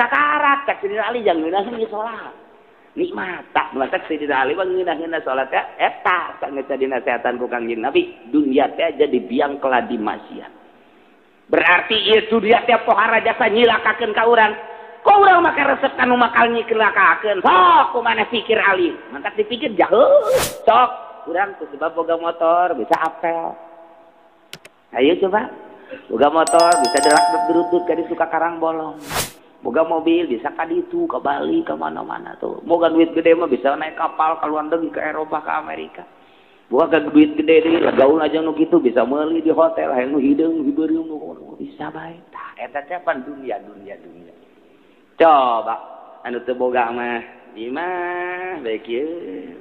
Kakarak cak Sidina Ali jang ngeunaheun ieu salat. Nikmat tah matak Sidina Ali mah ngeunah-ngeunah salat teh eta geus dinasehatan ku Kangjeng Nabi, dunia teh jadi biang keladi maksiat. Berarti ieu dunia teh pohara jasa nyilakakeun ka urang. Kok urang make resep kanu makal nyilakakeun? Sok kumaneh pikir Ali. Mantak dipikir jauh. Sok urang ku sebab boga motor bisa apel. Ayo coba. Boga motor bisa derak berutut ka ditu ka Karangbolong. Boga mobil bisa ka ditu, ka Bali, ka mana-mana tuh. Boga duit gede mah bisa naik kapal ka luar negeri, ke Eropa, ke Amerika. Boga duit gede deui, gaul aja nu kitu bisa meuli di hotel, hayang nu hideung, hibeureum nu bisa bae. Tah eta teh pan dunia, dunia, dunia. Coba anu teu boga mah di mah bae kieu.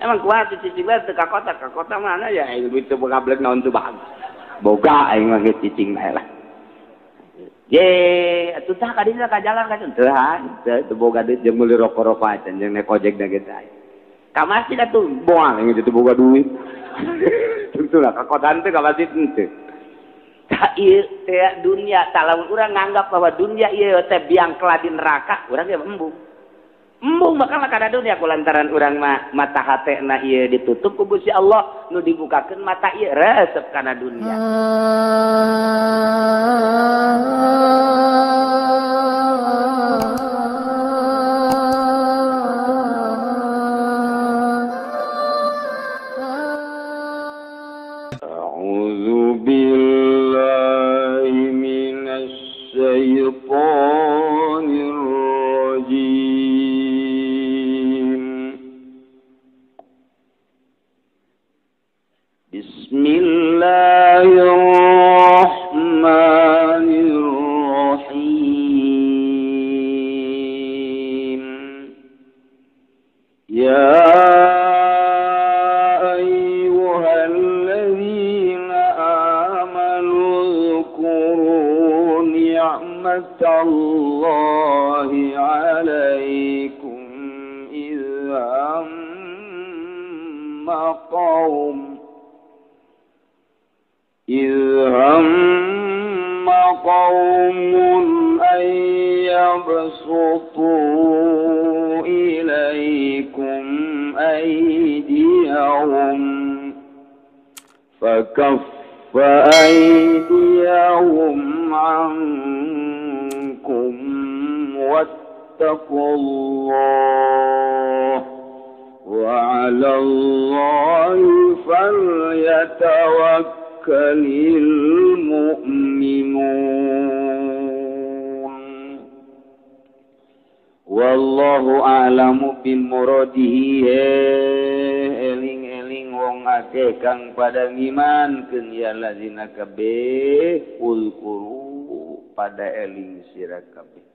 Emang kuat cicing bae teu ka kota mana ya duit teu boga blek naon teu bagus. Boga aing mah geus cicing bae lah. Ye, atuh tah ka dieu ka jalan ka teu teu boga duit jeung meuli rokok-rokok acan jeung naik ojek da geus aya. Ka masjid atuh moal aing teu boga duit. Tentulah ka kota teh ka masjid henteu. Tah ieu teh dunia, tah lamun urang nganggap bahwa dunia ieu teh biang keladi neraka, urang ge embung. Embung bakal kana dunia kulantaran urang mah mata hatena ieu ditutup ku Gusti Allah, nu dibukakeun mata ieu resep kana dunia. A'udzu billahi minasy syaithanir rajim. Bismillahirrahmanirrahim. Ya ayyuhalladzina amanu dzkuru ni'matallahi 'alaikum idh hamma qaumun an yabsutu ilaikum aydiyahum fakaffa aydiyahum ankum wattaqullah wa 'alallahi falyatawakkalil mu'minun. Wallahu a'lamu bimuradihi. Eling-eling wong akeh kang pada ngimankeun ya lazina kabeh ulkuru pada eling sira kabeh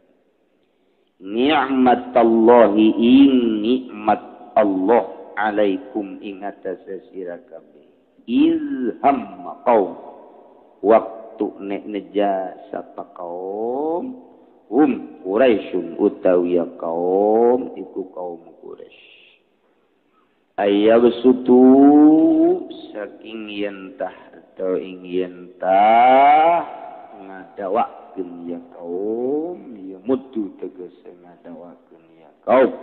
ni'matallahi ing nikmat Allah alaikum ing atase sira kabeh izham qaum waktu nek neja sapa kaum hum Quraisyun utawi kaum iku kaum Quraisy ayyabsutu saking yen tah atau ing yen tah ngadawakeun ya kaum ya muddu tegese ngadawakeun ya kaum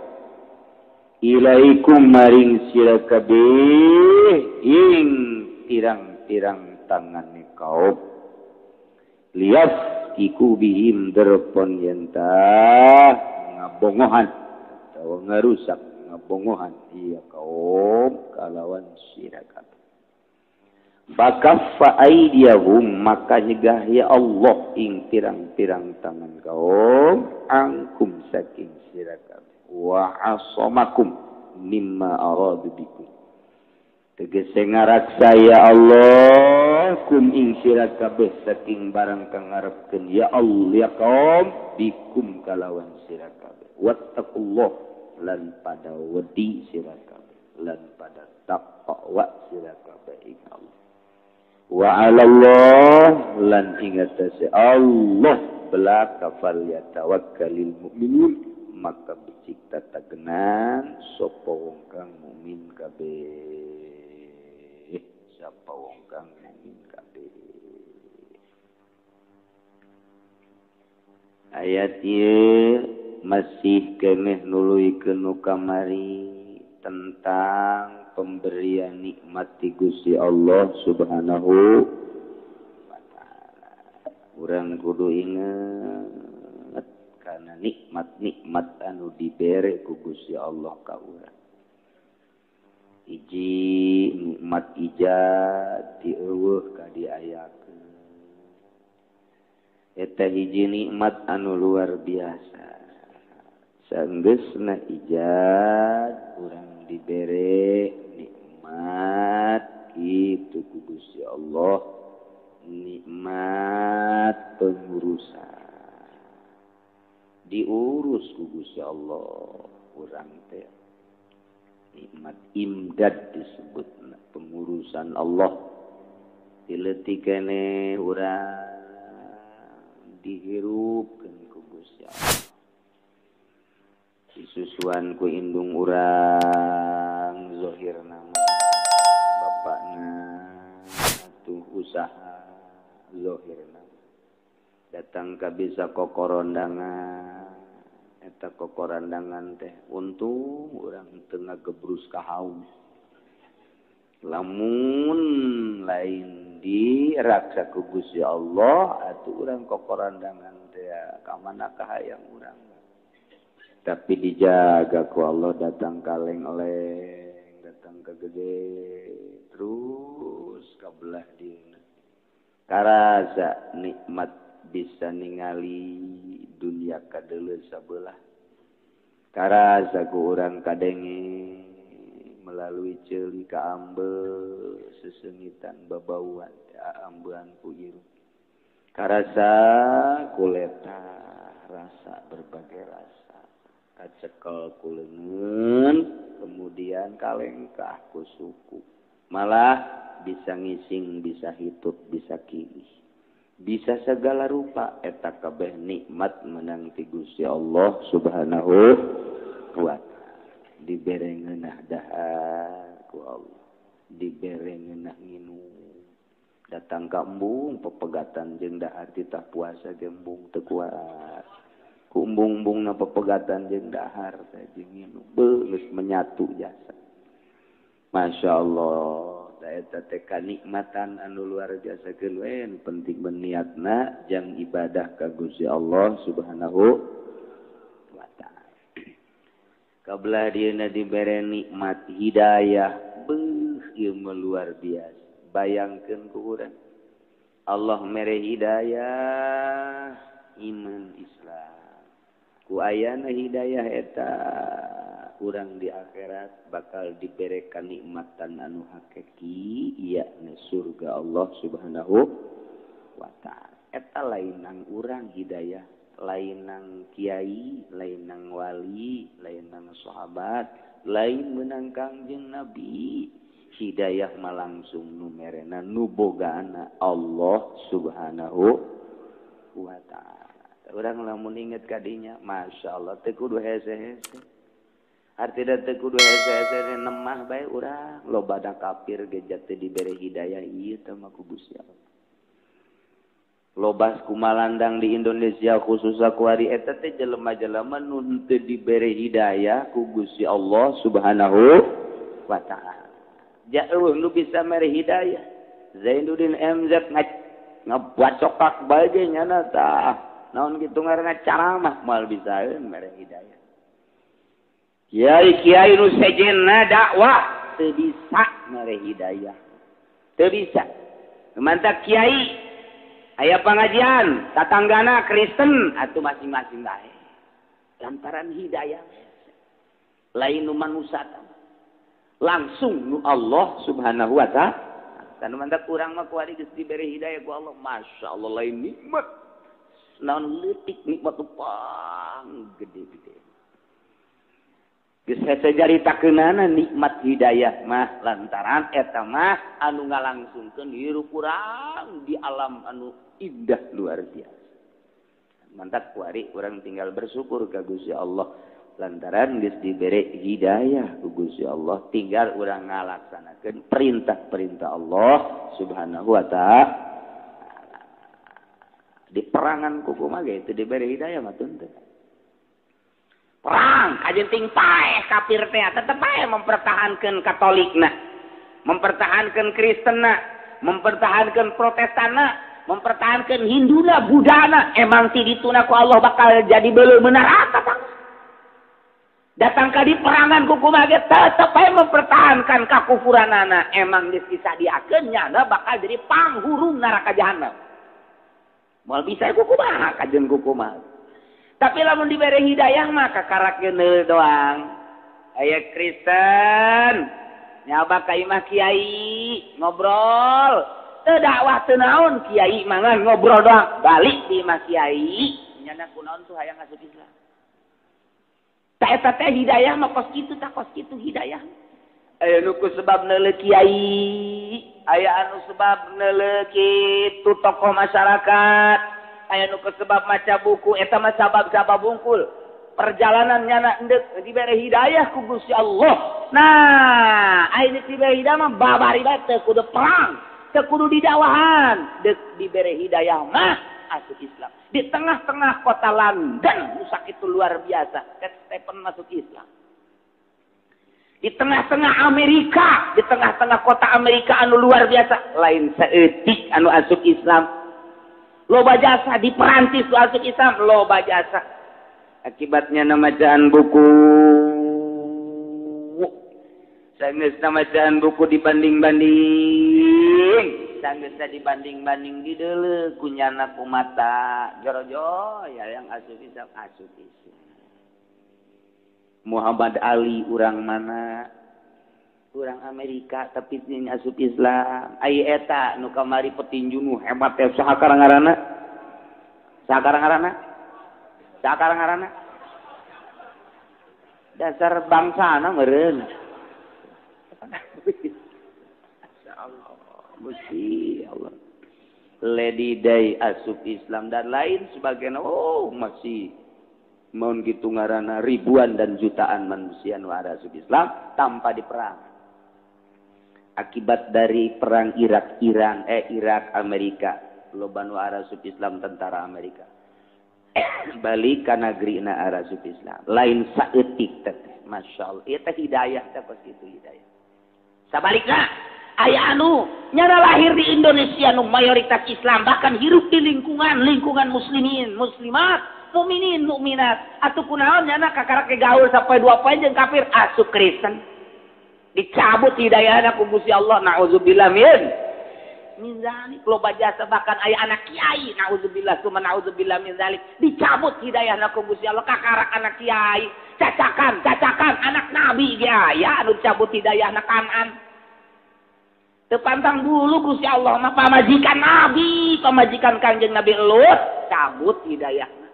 ilaikum maring sira kabeh ing pirang-pirang tangane kaum lias iku bihim derpon yen tah ngabongohan atawa ngarusak ngabongohan iya kaum kalawan sira kabeh. Fakaffa aydiyahum maka nyegah ya Allah ing pirang-pirang tangan kaum angkum saking sira kabeh wa asamakum mimma aradu bikum tegese ngaraksa ya Allah kum ing sira kabeh saking barang kang ngarepkeun ya Allah ya kaum bikum kalawan sira kabeh wattaqullah lan pada wedi sira kabeh lan pada taqwa sira kabeh ing Allah wa 'ala Allah lan ing atase Allah belaka fal yatawakkalil mukminun maka becik tatagenan sapa wong kang mukmin kabeh sapa wong kang mukmin kabeh. Ayat ieu masih keneh nuluykeun nu kamari tentang pemberian nikmat ti Gusti Allah Subhanahu wa taala. Urang kudu inget kana nikmat-nikmat anu dibere ku Gusti Allah ka urang. Hiji nikmat ijad dieuweuh ka diayakeun. Eta hiji nikmat anu luar biasa. Sanggeusna ijad urang dibere nikmat kitu ku Gusti Allah, nikmat pengurusan. Diurus ku Gusti Allah urang teh. Nikmat imdad disebut pengurusan Allah. Dileutik keneh urang dihirupkeun ku Gusti Allah. Disusuan ku indung urang zahirna mah bapakna atuh usaha zahirna datang ka bisa kokorondangan. Eta kokorandangan teh untung urang teu ngagebrus ka haus. Lamun lain diraksa ku Gusti Allah atuh urang kokorandangan teh ka mana kahayang urang. Tapi dijaga ku Allah datang ka leng-leng, datang ka gede, terus ka belah dieuna. Karasa nikmat bisa ningali dunia kadeuleu sabelah. Karasa ku urang kadenge melalui ceuli ka ambe sesengitan babauan ambean ku irung. Karasa ku letah rasa berbagai rasa. Kacekel ku leungeun, kemudian kalengkah ku suku. Malah bisa ngising, bisa hitut, bisa kiih. Bisa segala rupa eta kabeh nikmat menang ti Gusti Allah Subhanahu wa taala. Dibere ngeunah dahar ku Allah, dibere ngeunah nginum. Datang ka embung pepegatan jeung dahar titah puasa ge embung teu kuat. Ku embung-embungna pepegatan jeung dahar teh jeung nginum beuh geus menyatu jasa. Masya Allah. Eta teh kanikmatan anu luar biasa keun we penting niatna jang ibadah ka Gusti Allah Subhanahu wa taala. Kabelah dieuna dibere nikmat hidayah beuh ieu mah luar biasa. Bayangkeun ku urang Allah mere hidayah iman Islam. Ku ayana hidayah eta urang di akhirat bakal diberi kenikmatan anu hakiki yakni surga Allah Subhanahu wa taala. Eta lain nang urang hidayah, lain nang kiai, lain nang wali, lain nang sahabat, lain menang Kangjeng Nabi. Hidayah mah langsung nu merena nu bogana Allah Subhanahu wa taala. Urang lamun inget kadinya, Masya Allah teu kudu hese-hese. Artina teu kudu hese-hese nemah bae urang loba da kafir ge teu dibere hidayah ieu teh mah ku Gusti Allah. Lobas kumalandang di Indonesia khususna kuari eta teh jelema-jelema nu teu dibere hidayah ku Gusti Allah Subhanahu wa taala. Jauh nu bisa mere hidayah. Zainuddin MZ ngabacokak bae ge nyana tah. Naon kitu ngaranna caramah moal bisaeun mere hidayah. Kiai-kiai nu sejenna dakwah teu bisa mere hidayah. Teu bisa. Mantap kiai aya pangajian, tatanggana Kristen atuh masing-masing bae. Lantaran hidayah lain nu manusia langsung nu Allah Subhanahu wa taala. Tanu mantap urang mah kuari geus dibere hidayah ku Allah. Masya Allah lain nikmat. Naon leutik nikmat pang gede-gede. Geus hese caritakeunana nikmat hidayah mah lantaran eta mah anu ngalangsungkeun hirup urang di alam anu indah luar biasa. Mantap kuari urang tinggal bersyukur ka Gusti Allah lantaran geus dibere hidayah ku Gusti Allah, tinggal urang ngalaksanakeun perintah-perintah Allah Subhanahu wa taala. Di perangan kukumaha ge teu dibere hidayah mah tuntut. Perang kajeun ting paeh kafir teh tetep bae mempertahankeun Katolikna, mempertahankeun Kristenna, mempertahankeun Protestanna, mempertahankeun Hinduna, Buddhana. Emang ti dituna ku Allah bakal jadi beuleum neraka tang. Datang ka di perangan kukumaha ge tetep bae mempertahankan kakufuranana. Emang geus disadiakeun nyana bakal jadi panghurung neraka jahanam. Moal bisa kukumaha kajeun kukumaha. Tapi lamun dibere hidayah mah kakarak geuneuh doang. Aya Kristen nyaba ka imah kiai ngobrol, teu dakwah teu naon kiai mah ngobrol doang, balik di imah kiai nyana kunaon tuh hayang asup Islam. Ta eta teh hidayah mah kos kitu tah kos kitu hidayah. Aya nu ku sebab neuleuh kiai, aya anu sebab neuleuh kitu tokoh masyarakat, aya nu sebab maca buku, eta mah sabab-sabab bungkul. Perjalanan nyana endek dibere hidayah ku Gusti Allah. Nah, aya dibere hidayah mah babari bae teu kudu perang, teu kudu didakwahan, deuk dibere hidayah mah asup Islam. Di tengah-tengah kota London, rusak itu luar biasa. Ted Stephen masuk Islam. Di tengah-tengah Amerika, di tengah-tengah kota Amerika anu luar biasa, lain saeutik anu asup Islam. Loba jasa di Perancis asup Islam, loba jasa. Akibatnya namajaan buku. Sanggeus namajaan buku dibanding-banding. Sanggeus dibanding-banding dideuleu ku nyana ku mata. Jorojo ya yang asup Islam, asup Islam. Muhammad Ali urang mana? Urang Amerika tapi ini asup Islam. Ai eta nu kamari petinju nu hebat teh saha ngaranna? Saha ngaranna? Saha ngaranna? Dasar bangsana meureun. Masyaallah, Gusti Allah. Lady Di asup Islam dan lain sebagainya. Oh, masih mun kitu ngaranna ribuan dan jutaan manusia nu asup Islam tanpa diperang. Akibat dari perang Irak Iran Irak Amerika, loba nu asup Islam tentara Amerika. Balik ka nagrina asup Islam. Lain saeutik teh, masyaallah. Ieu teh hidayah teh kos kitu hidayah. Sabalikna aya anu nyana lahir di Indonesia nu mayoritas Islam, bahkan hirup di lingkungan muslimin, muslimat, mukminin, mukminat. Atuh kunaon nyana kakarak gaul sampai 2 poe jeung kafir asup Kristen. Dicabut hidayahna ku Gusti Allah, naudzubillah min zalik. Loba jasa bahkan aya anak kiai, naudzubillah summa naudzubillah min zalik. Dicabut hidayahna ku Gusti Allah kakarak anak kiai, cacakan anak nabi ge aya anu dicabut hidayahna kanan. Teu pantang dulu Gusti Allah mah pamajikan nabi, pamajikan Kanjeng Nabi Lut cabut hidayahna.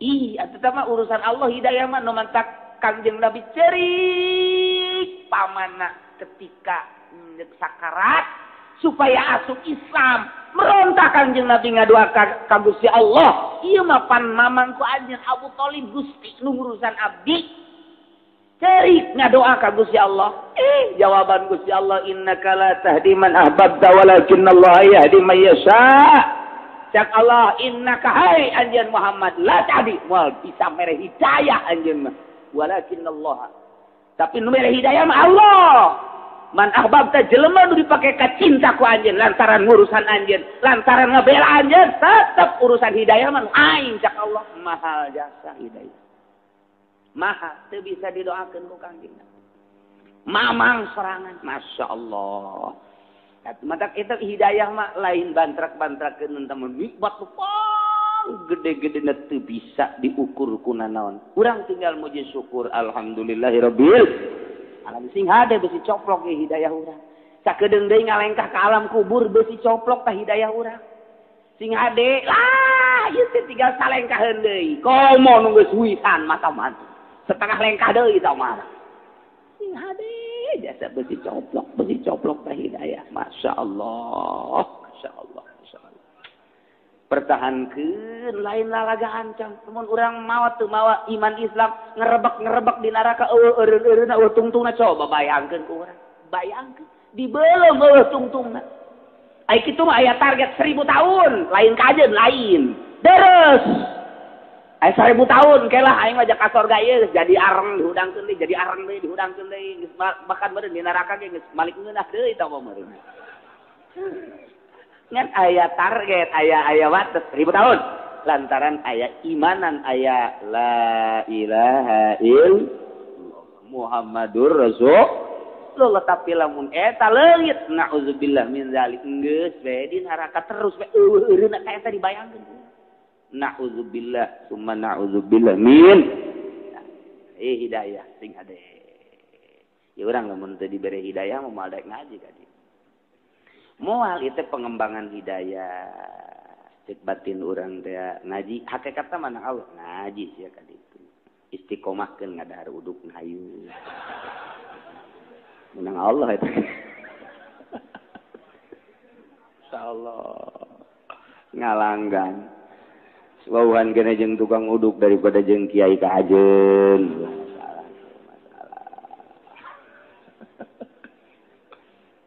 Ih, atuh mah urusan Allah hidayah mah nu mantak Kanjeng Nabi cerik pamana ketika sakarat supaya asup Islam, merontak Kanjeng Nabi ngadua ka Gusti Allah. Ieu mah pan mamang ku anjeun Abu Thalib Gusti nu ngurusan abdi. Cerik ngadoa ka Gusti Allah. Jawaban Gusti Allah, innaka la tahdi man ahbabta walakinnallaha yahdi man yasha. Cak Allah, innaka hai anjeun Muhammad la tahdi, moal bisa mere hidayah anjeun mah. Walakinnallaha, tapi nu mere hidayah mah Allah. Man ahbabta jelema nu dipake ka cinta ku anjeun lantaran ngurusan anjeun, lantaran ngabela anjeun, tetep urusan hidayah mah aing cak Allah. Mahal jasa hidayah. Mahal teu bisa didoakeun ku Kangjeng Nabi. Mamang sorangan, Masya Allah. Mata kita hidayah mah lain bantrak-bantrakeun temen nikmat gede-gede teu bisa diukur ku nanaon. Urang tinggal muji syukur alhamdulillahirabbil alamin. Sing hade besi coplok ge hidayah urang. Sakedeung deui ngalengkah ka alam kubur besi coplok tah hidayah urang. Sing hade lah ieu teh tinggal salengkaheun deui. Komo nu geus huisan mata mantu. Setengah lengkah deui tah mah. Sing hade jasa besi coplok tah hidayah. Masya Allah, Masya Allah, Masya Allah. Pertahankeun lain lalaga ancam. Mun urang mawa teu mawa iman Islam ngerebek-ngerebek di neraka eueuh eureun-eureunna eueuh tungtungna, coba bayangkeun ku urang. Bayangkeun dibeuleum eueuh tungtungna. Ai kitu mah aya target 1000 tahun, lain kajeun lain. Deres. Aya 1000 tahun kelah aing mah ka sorga ieu jadi areng dihudangkeun deui, jadi areng deui dihudangkeun deui, geus bahkan meureun di neraka ge geus malik ngeunah deui tah meureun. Ngan aya target, aya wates 1000 tahun. Lantaran aya imanan aya la ilaha illallah Muhammadur Rasulullah tapi lamun eta leungit naudzubillah min zalik geus we di neraka terus we eueuh eureuna ka eta dibayangkeun. Na'udzubillah summa na'udzubillah min hidayah sing hade. Ya urang lamun teu dibere hidayah moal daek ngaji ka dieu. Moal ieu teh pengembangan hidayah. Cek batin urang teh ngaji hakikatna mana Allah ngaji sia ka ditu. Istiqomahkeun ngadahar uduk hayu. Menang Allah eta. Insyaallah ngalanggan. Wawuhan kena jeung tukang uduk daripada jeung kiai ka ajeun. Masalah, masalah.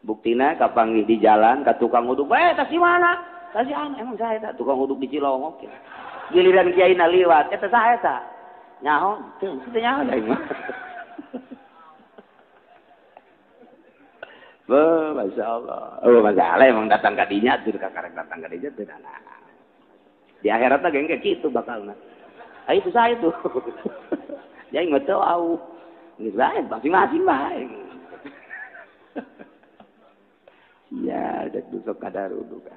Buktina kapanggih di jalan ka tukang uduk, "Eh, tas di mana?" "Tas di ana." "Emang saha eta tukang uduk di Cilongok." Giliran kiai na liwat, "Eta saha eta?" "Nyaho, teu, teu nyaho aing mah." Beuh, masyaallah. Oh, masalah emang datang ka dinya teu kakarek datang ka dinya teu nana. Di akhiratnya geng kayak gitu bakalna. Ah itu saya tuh. Jadi nggak tahu au. Geus bae masing-masing bae. Ya, dek besok kadar uduk.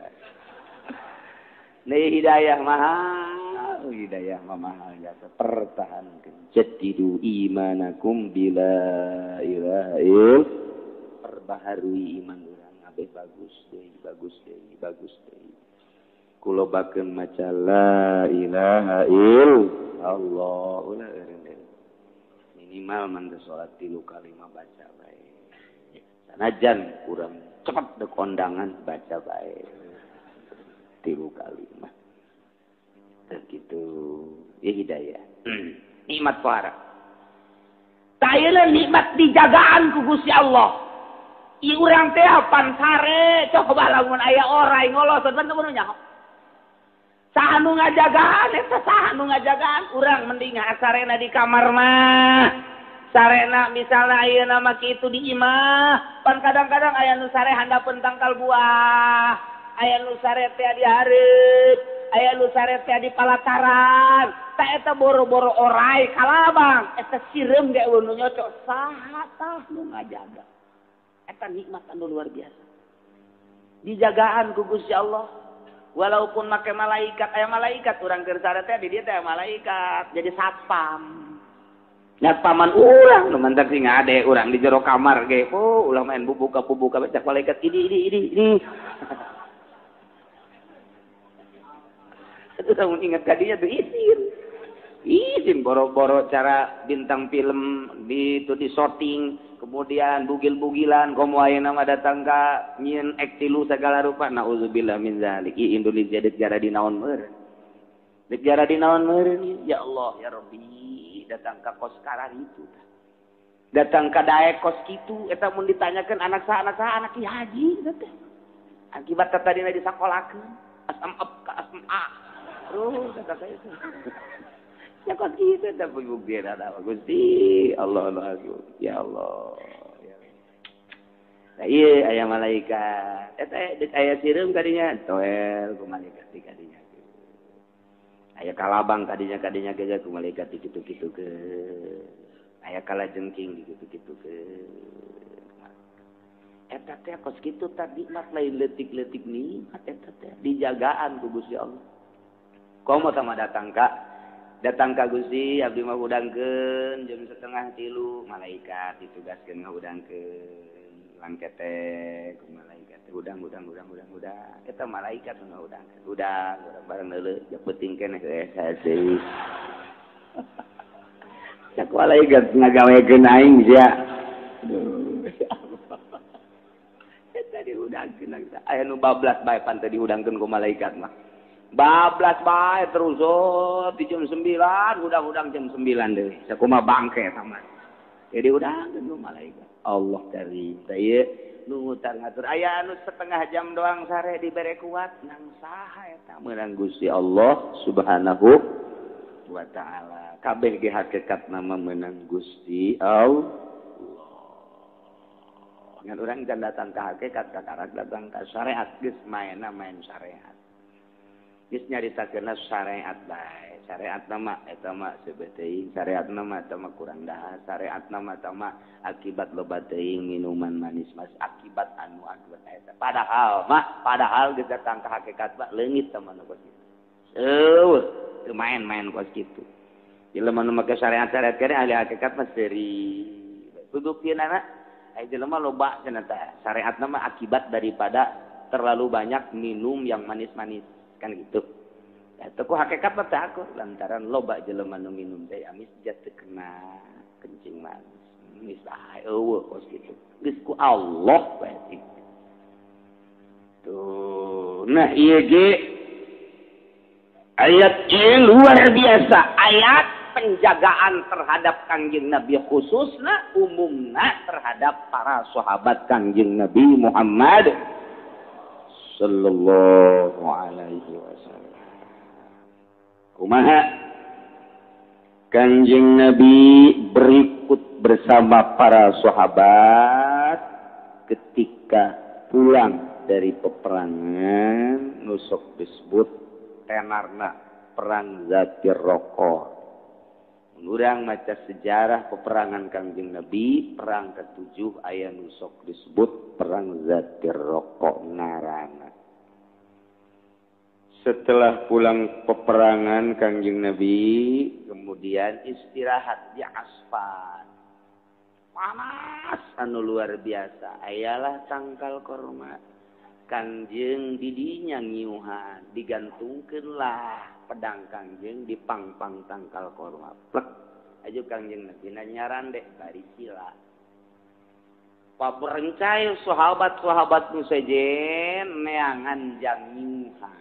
Nih hidayah mahal, hidayah mahal ya pertahankan. Jaddidu imanakum bila ilaha ill. Perbaharui iman urang abeh bagus deui, bagus deui, bagus deui. Kulo bakeun maca la ilaha illallah ulah eureun deui. Minimal man teh salat 3 kali mah baca bae. Sanajan urang cepet dek kondangan baca bae. 3 kali mah. Teu kitu ieu hidayah. Nikmat pohara. Tayeuna nikmat dijagaan ku Gusti Allah. Ieu urang teh pan sare coba lamun aya orai ngolotot pan teu nyaho. Saha nu ngajagaan eta saha nu ngajagaan urang mending sarena di kamar mah. Sarena misalna ayeuna mah kitu di imah, pan kadang-kadang aya nu sare handapeun tangkal buah, aya nu sare teh di hareup, aya nu sare teh di palataran. Tah eta boro-boro orai kalabang, eta sireum ge eueuh nu nyocok saha tah nu ngajaga. Eta nikmat anu luar biasa. Dijagaan ku Gusti Allah. Walaupun make malaikat, aya malaikat urang keur sare teh di dieu teh malaikat, jadi satpam. Satpaman urang nu mantak sing ade urang di jero kamar ge, oh ulah main bubuka-bubuka cak malaikat ini. Itu lamun ingat ka dinya tuh izin. Izin boro-boro cara bintang film di itu di shooting, kemudian bugil-bugilan komo ayeuna mah datang ka nyieun ek tilu segala rupa naudzubillah min zalik. I Indonesia deuk jara di naon meureun. Deuk jara di naon meureun ya Allah ya Rabbi datang ka kos karar itu. Datang ka daek kos kitu eta mun ditanyakeun anak saha anak ki haji eta teh. Akibat tadina disakolakeun asam up ka asam A. Terus eta teh. Ya kos kitu eta bukti ada Gusti Allah Allah ya Allah. Nah, iya aya malaikat. Eta deuk aya sireum kadinya toel ku malaikat di kadinya. Aya kalabang kadinya ge ku malaikat di kitu-kitu ke. Aya kalajengking di kitu-kitu ke. Eta teh kos kitu tadi nikmat lain leutik-leutik nikmat eta teh dijagaan ku Gusti Allah. Komo tama datang ka datang ka Gusti abdi mah hudangkeun jam 2:30 malaikat ditugaskeun ngahudangkeun langkete ku malaikat hudang eta malaikat nu ngahudangkeun hudang urang bareng leuleuh ja peuting keneh hese cak malaikat ngagawekeun aing sia aduh eta dihudangkeun aya nu bablas bae pan teh dihudangkeun ku malaikat mah. Bablas bae terus oh, di jam 9 hudang-hudang jam 9 deui sakumaha bangke sama. Jadi hudangkeun ku malaikat. Allah karim. Tah ieu Nu ngutar ngatur aya anu setengah jam doang sare dibere kuat nang saha eta meunang Gusti Allah Subhanahu wa taala. Kabeh ge hakikat nama meunang Gusti Allah. Ngan urang can datang ka hakikat kakarak datang ka syariat geus maenna main syariat. Geus nyaritakeunna syariat bae. Syariat nama eta mah seubeuh teuing, syariat nama eta mah kurang dahar, syariat nama eta mah akibat loba teuing minuman manis mas akibat anu anu eta. Padahal mah padahal geus datang ka hakikat mah leungit teh mah kos kitu. Eueuh, teu main-main kos kitu. Jelema nu make syariat-syariat kene ahli hakikat mah seuri. Buktina aya jelema loba cenah teh syariat nama akibat daripada terlalu banyak minum yang manis-manis. Kan gitu. Eta ku hakikat mah teh aku lantaran loba jelema nu minum teh amis jatuh kena kencing manis. Geus bae eueuh kos kitu. Geus ku Allah bae kitu. Tuh, nah ieu ge ayat ieu luar biasa, ayat penjagaan terhadap Kangjeng Nabi khususna umumna terhadap para sahabat Kangjeng Nabi Muhammad sallallahu alaihi wasallam. Kumaha Kanjeng Nabi berikut bersama para sahabat ketika pulang dari peperangan nusuk disebut tenarna perang Zatir Raqqa. Urang maca sejarah peperangan Kangjeng Nabi perang ke-7 aya nusuk disebut perang Zatir Raqqa ngaranna. Setelah pulang peperangan Kangjeng Nabi kemudian istirahat di Asfan. Panas anu luar biasa. Ayalah tangkal korma. Kangjeng didinya ngiuhan, digantungkeunlah pedang Kangjeng di pangpang tangkal korma. Plek. Aju Kangjeng Nabi nyarande bari sila. Paberencai sahabat-sahabat nu sejen neangan jang ngiuhan.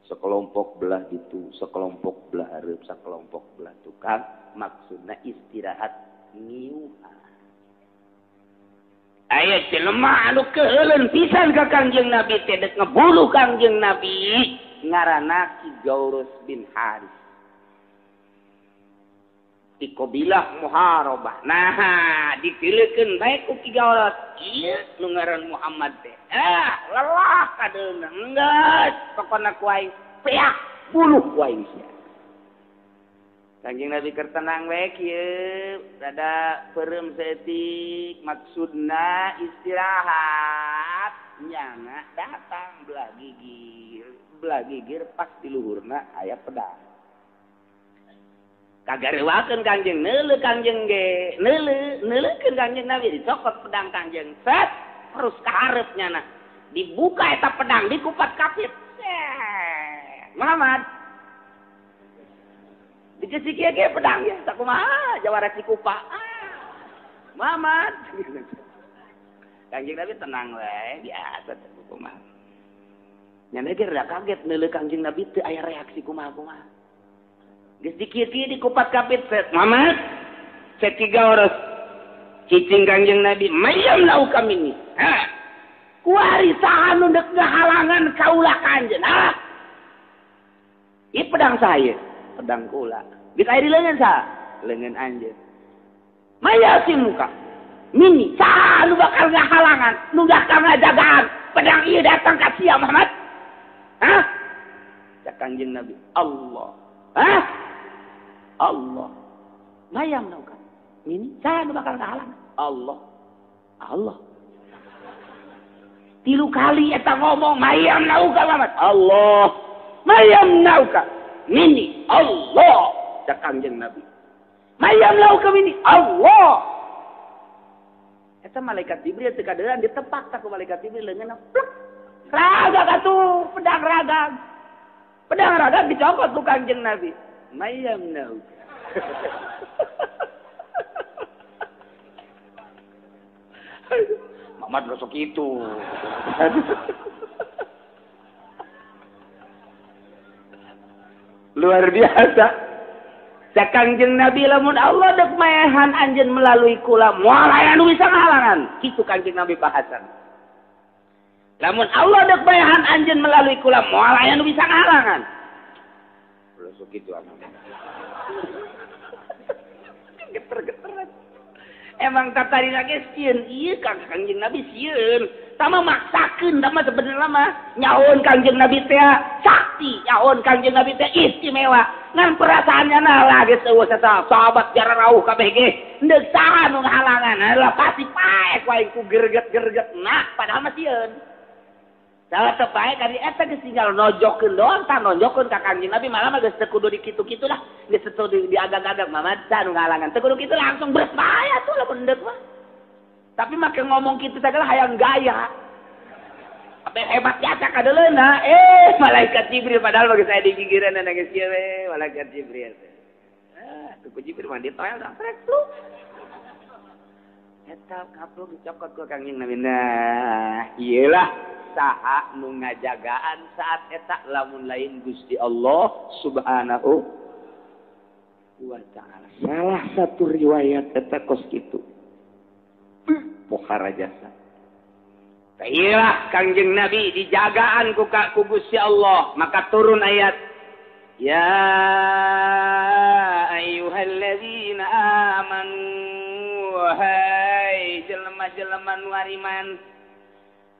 Sekelompok belah itu, sekelompok belah hareup, sekelompok belah tukang, maksudna istirahat ngiuhan. Aya jelema anu keuheuleun pisan ka Kangjeng Nabi teh deuk ngebuluh Kangjeng Nabi ngaranna Ki Gaurus bin Haris. Di qabilah Muharabah. Nah, ditilekeun bae ku Ki Gaurus. Ieu nu ngaran Muhammad teh. Ah, lelah kadeuna. Enggeus, pokona ku aing peak buluh ku aing sia. Kangjeng Nabi keur tenang we kieu, rada peureum saeutik, maksudna istirahat. Nyana datang belah gigir pas di luhurna aya pedang. Kagarewakeun Kangjeng, neuleuh Kangjeng ge, neuleuh, neuleukeun Kangjeng Nabi dicokot pedang Kangjeng. Set, terus ka hareup nyana. Dibuka eta pedang, dikupat kapit. Muhammad dikasih kieu ge pedang ya, sakumaha jawara cikupa. Ah, Muhammad. Kangjeng Nabi tenang we, biasa teh kumaha. Nyana ge rada kaget neuleuh Kangjeng Nabi teu aya reaksi kumaha-kumaha. Geus dikieu-kieu dikupat kapit set. Muhammad, cek tiga oros. Cicing Kangjeng Nabi, mayam lau kami ni. Ha. Kuari saha nu deuk ngahalangan kaula kanjeun. Ha. Ieu pedang saya, pedang kula. Geus aya di leungeun saha? Leungeun anjeun. Mayasin muka. Mini saha nu bakal ngahalangan, nu bakal ngajagaan pedang ieu datang ka sia Muhammad? Hah? Cek Kangjeng Nabi, Allah. Hah? Allah. Mayam nauka. Mini saha nu bakal ngahalangan? Allah. Allah. Tilu kali eta ngomong mayam nauka Muhammad. Allah. Mayam nauka. Mini Allah. Cek Kangjeng Nabi. Mayam lauka mini Allah. Eta malaikat Jibril teu kaderan ditepak tak ku malaikat Jibril leungeunna plek. Ragag atuh pedang ragag. Pedang ragag dicokot ku Kangjeng Nabi. Mayam nauka. Muhammad rosok itu. Luar biasa. Cek Kangjeng Nabi lamun Allah dek maehan anjeun melalui kula moal aya nu bisa ngahalangan. Kitu Kangjeng Nabi bahasan. Lamun Allah dek bayahan anjeun melalui kula moal aya nu bisa ngahalangan. Ulah sok kitu anu. Geter-geter. Emang tadi lagi sieun ieu Kang Kangjeng Nabi sieun. Tama maksakeun tama sebenarnya mah nyahoan Kangjeng Nabi teh sakti, nyahoan Kangjeng Nabi teh istimewa. Ngan perasaannya nah lah geus eueuh sahabat jara rauh kabeh ge. Endek saha nu ngahalangan? Lah pasti paek wae ku gerget-gerget nah padahal mah sieun. Salah teu paek kali eta geus tinggal nojokeun doang tah nonjokeun ka Kangjeng Nabi malah mah geus teu kudu dikitu-kitu lah. Geus teu diagag-agag mah saha nu ngahalangan. Teu kudu kitu langsung berbahaya tuh lamun endek mah. Tapi make ngomong kitu sagala hayang gaya. Apa hebat jasa kadeuleuna malaikat Jibril padahal bagi saya digigireun geus kieu we malaikat Jibril. Ah, ku Jibril mah ditoel dah trek lu. Eta kaplok dicokot ku Kangjeng Nabi. Nah, ieulah saha nu ngajagaan saat eta lamun lain Gusti Allah Subhanahu wa ta'ala. Salah satu riwayat eta kos kitu. Pohara jasa. Tailah Kangjeng Nabi dijagaan ku Gusti Allah, maka turun ayat ya ayyuhalladzina amanu wahai jelema-jelema nu ariman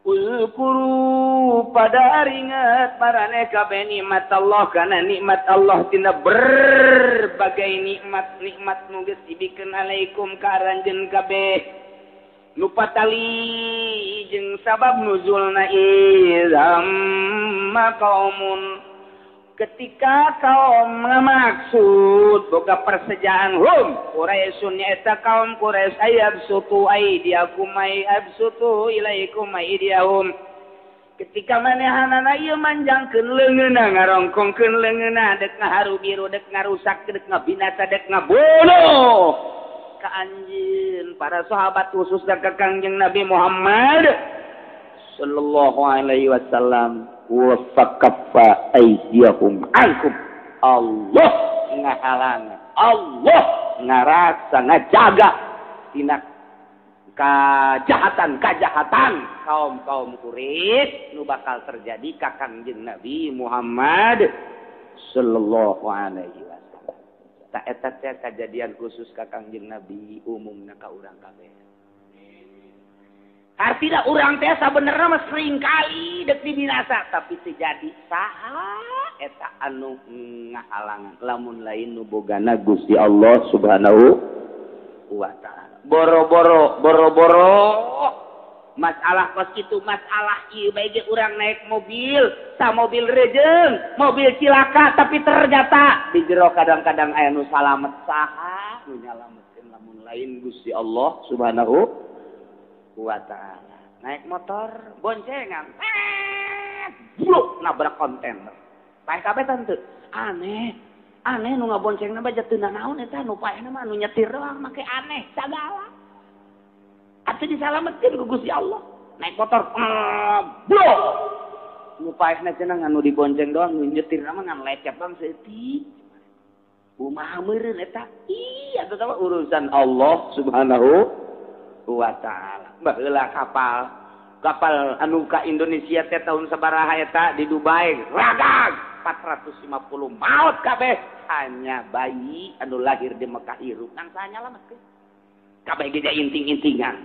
uzkuru pada ingat maraneh kabeh nikmat Allah kana nikmat Allah tina berbagai nikmat-nikmat nu geus dibikeun alaikum ka aranjeun kabeh lupa tali jeung sabab nuzulna izam qaumun ketika kaum ngamaksud boga persejaan hum Quraisyun eta kaum Quraisy ayabsutu aidiakum ayabsutu ilaikum aidiyahum ketika manehanana ieu manjangkeun leungeunna ngarongkongkeun leungeunna dek ngaharu biru dek ngarusak dek ngabinasa dek ngabunuh ka anjeun para sahabat khususna ka Kangjeng Nabi Muhammad sallallahu alaihi wasallam wa fakaffa aydiyahum ankum. Allah ngahalangan, Allah ngarasa ngajaga tina kejahatan-kejahatan kaum-kaum Quraisy nu bakal terjadi ka Kangjeng Nabi Muhammad sallallahu alaihi wasallam. Ta eta teh kajadian khusus ka Kangjeng Nabi umumna ka urang kabeh. Artinya urang teh sabenerna mah sering kali dek dibinasa tapi teu jadi saha eta anu ngahalangan lamun lain nu bogana Gusti Allah Subhanahu wa ta'ala. Boro-boro boro-boro masalah kos kitu masalah ieu bae ge urang naik mobil sa mobil rejeng mobil cilaka tapi ternyata di jero kadang-kadang aya nu salamet saha nu nyalametkeun lamun lain Gusti Allah Subhanahu wa ta'ala. Naik motor boncengan bluk nabrak kontainer paeh kabeh tante aneh aneh nu ngaboncengna mah teu nanaon eta nu paehna mah nu nyetir doang make aneh sagala atuh disalametkeun ku Gusti Allah. Naik motor bluk nu paehna cenah nu dibonceng doang nu nyetirna mah ngan lecet doang saeutik kumaha meureun eta ih atuh mah urusan Allah Subhanahu wa ta'ala. Baheula kapal anu ka Indonesia teh tahun sabaraha eta di Dubai ragag 450 maut kabeh hanya bayi anu lahir di Mekah hirup nang saha nyalametkeun kabeh ge inting-intingan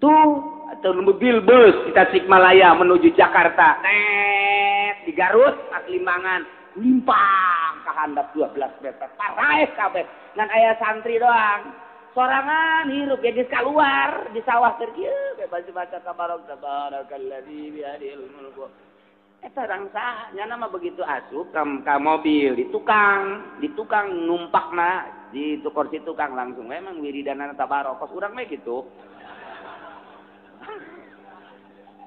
tuh atau mobil bus di Tasikmalaya menuju Jakarta tet di Garut pas Limbangan limpang ka handap 12 meter paraeh kabeh ngan aya santri doang sorangan hirup ya geus kaluar di sawah keur kieu bebas baca tabarok tabarakalladzi biyadihil mulku eta rang saha nya mah begitu asup ka mobil di tukang numpakna di kursi tukang langsung memang wiridanana tabarok kos urang mah kitu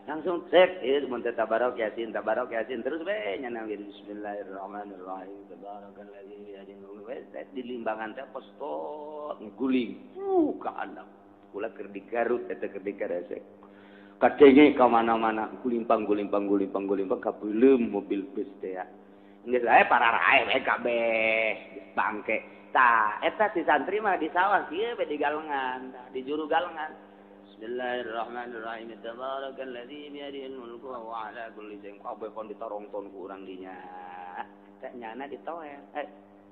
langsung cek ieu mun teh tabarok yasin terus we nya wirid bismillahirrahmanirrahim tabarakalladzi biyadihil mulku di limbangan teh postot guling ka handap kula keur di Garut eta keur di Karesek kadenge ka mana-mana gulimpang gulimpang gulimpang gulimpang kabeuleum mobil bus teh geus aya pararaeh we kabeh geus bangke tah eta si santri mah di sawah kieu we di galengan di juru galengan. Bismillahirrahmanirrahim. Tabarakalladzi biyadihil mulku wa huwa ala kulli syai'in qadir. Kon ditorongton ku urang dinya. Teh nyana ditoel.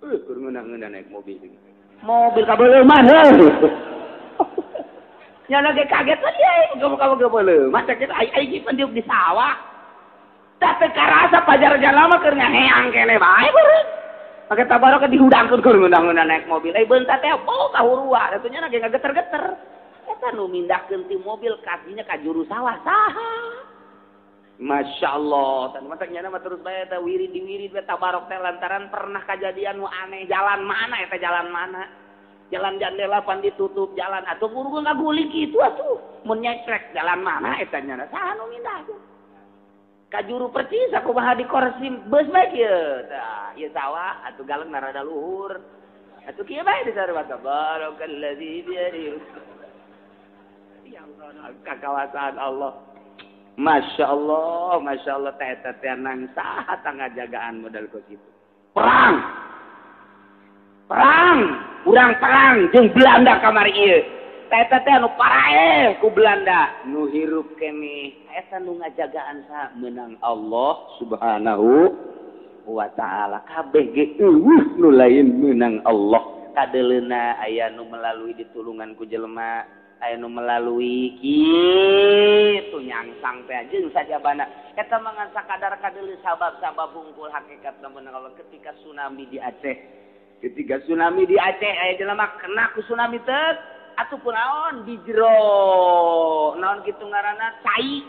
Keur ngeunah-ngeunah naik mobil. Mobil kabeuleumah heuh. Nyana ge kaget tadi aing kamu kabeuleumah teh kitu aing pan diuk di sawah. Tah teu karasa pajar jalma keur ngaheang keneh bae beureum. Make tabaraka dihudangkeun keur ngeunah-ngeunah naik mobil. Ai beunta teh bau kahurua atuh nyana ge ngageter-geter. Eta nu mindahkeun ti mobil kakinya ka juru sawah saha. Masya Allah, tan matak nyana mah terus bae eta wirid diwirid bae tabarok teh lantaran pernah kajadian nu aneh jalan mana eta jalan mana. Jalan jandela pan ditutup jalan atuh buru ngaguling kitu atuh mun nyekrek jalan mana eta nyana saha nu mindahkeun. Ka juru percis kumaha di korsi beus bae kieu. Tah, ieu sawah atuh galeng rada luhur. Atuh kieu bae disarua tabarakalladzi biyadihi. Ya Allah, kakawasan Allah. Masya Allah teh teh nang saha tangajagaan modal kos kitu. Perang. Perang, urang perang jeung Belanda kamari ieu. Teh teh anu paraeh ku Belanda, nu hirup keneh. Eta nu ngajagaan saha meunang Allah Subhanahu wa taala. Kabeh ge eueuh nu lain meunang Allah. Kadeleuna aya nu melalui ditulungan ku jelema. Aya nu melalui kitu nyangsang teh jeung sajabana eta mah ngan sakadar kadeuleu sabab-sabab hungkul hakikat lamun Allah ketika tsunami di Aceh ketika tsunami di Aceh aya jelema kena ku tsunami teh atuh kunaon di jero naon kitu ngaranna cai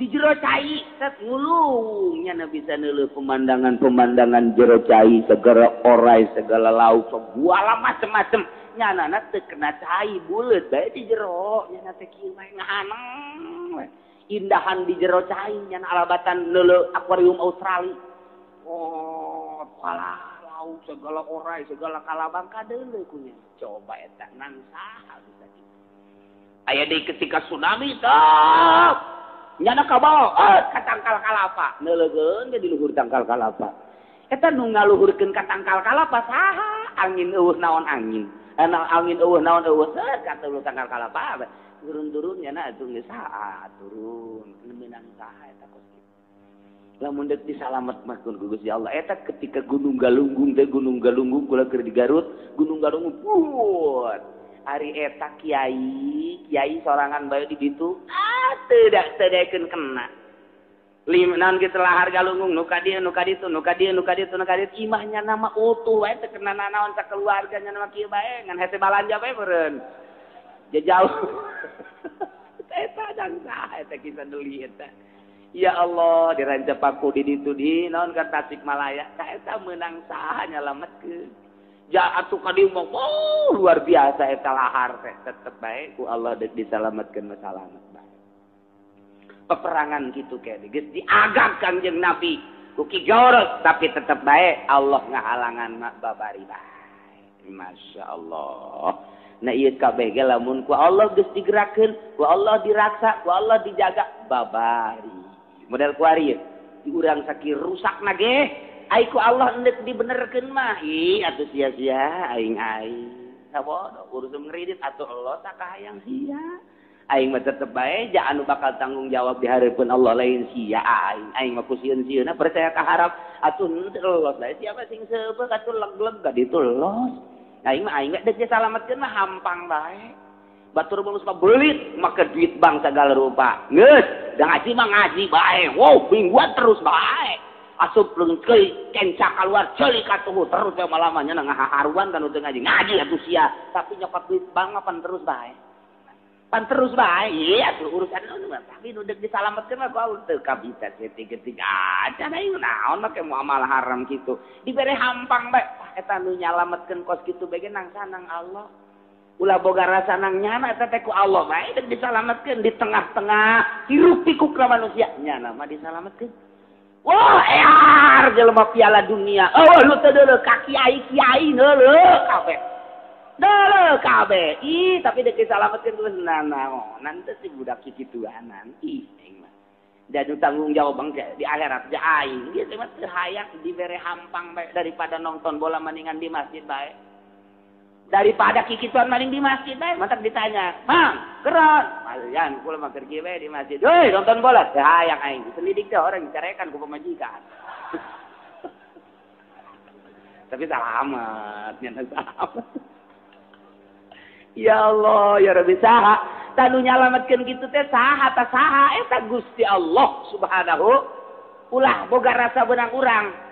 di jero cai tet ngulung nya bisa neuleuh pemandangan-pemandangan jero cai segala orai segala laut segala macem-macem nyanana teu kena cai buleut bae di jero nyana teh kieu bae ngahaneng we indahan di jero cai nyana alabatan neuleuh akuarium Australia oh kalah laut segala orai segala kalabang kadeuleuh ku nya coba eta nang saha bisa kitu aya deui ketika tsunami teh nyana kabawa ka tangkal kalapa neuleukeun ge di luhur tangkal kalapa eta nu ngaluhurkeun ka tangkal kalapa saha angin eueuh naon angin ana angin eueuh naon eueuh seueur ka teu tangkal kalapa turun-turun nyana atuh geus saha turun meunang saha eta kos kitu lamun deuk disalamet mah ku Gusti Allah eta ketika Gunung Galunggung teh Gunung Galunggung kula keur di Garut Gunung Galunggung buat ari eta kiai kiai sorangan bae di ditu ah teu daekeun kena lima naon kitu lahar Galunggung nu ka dieu nu ka ditu nu ka dieu nu ka ditu nu ka dieu imahnya nama utuh wae teu kena nanaon sakeluarga nya nama kieu bae ngan hese balanja bae meureun jauh eta dang saha eta kisah deuli eta ya Allah dirancap aku di ditu di naon ka Tasikmalaya ka eta meunang saha nyalametkeun ja atuh ka dieu mah oh luar biasa eta lahar teh tetep bae ku Allah deuk disalametkeun mah salamet bae peperangan gitu kene geus diagak Kangjeng Nabi ku Ki Gaurot tapi tetep bae Allah ngahalangan mah babari bae Masya Allah. Nah ieu kabeh ge lamun ku Allah geus digerakkeun ku Allah diraksa ku Allah dijaga babari model kuari ieu di urang sakieu rusakna ge ai ku Allah endek dibenerkeun mah ih atuh sia-sia aing aing sabodo urusan ngridit atuh Allah sakahayang sia aing mah tetep bae ja anu bakal tanggung jawab di hareupeun Allah lain sia aing aing mah ku sieun-sieunna percaya ka harap atuh henteu los bae siapa sing seubeuh atuh leg-leg ka ditu los aing mah aing deuk disalametkeun mah hampang bae batur mah beulit make duit bank segala rupa geus da ngaji mah ngaji bae wow mingguan terus bae asup leungkeun kenca kaluar ceuli katuhu terus bae malamanya ngaharuan kan teu ngaji ngaji atuh sia tapi nyokot duit bank mah pan terus bae pan terus bae iya atuh urusan nu tapi nu deuk disalametkeun mah ku teu kabita ketik-ketik aja aing naon make muamalah haram kitu dibere hampang bae eta nu nyalametkeun kos kitu bae ge nang sanang Allah ulah boga rasa nang nyana eta teh ku Allah bae deuk disalametkeun di tengah-tengah hiruk pikuk manusia nyana mah disalametkeun wah ear jelema piala dunia oh lu teu deuleuh ka kiai-kiai deuleuh kabeh deuleuh kabeh ih tapi deuk disalametkeun geus nanaonan teh si budak kikituanan ih aing mah jadi tanggung jawab bangke di akhirat ja aing geus mah teu hayang dibere hampang bae daripada nonton bola mendingan di masjid bae. Daripada kikituan maling di masjid bae, mantap ditanya. "Mang, keron." Malian kula mah keur kieu di masjid. "Heuy, nonton bola." Teu hayang aing. Selidik teh orang dicarekan ku pamajikan. Tapi salamat, nya salamat. Ya Allah, ya Rabbi saha tanu nyalametkeun kitu teh saha ta saha eta Gusti Allah Subhanahu ulah boga rasa benang urang.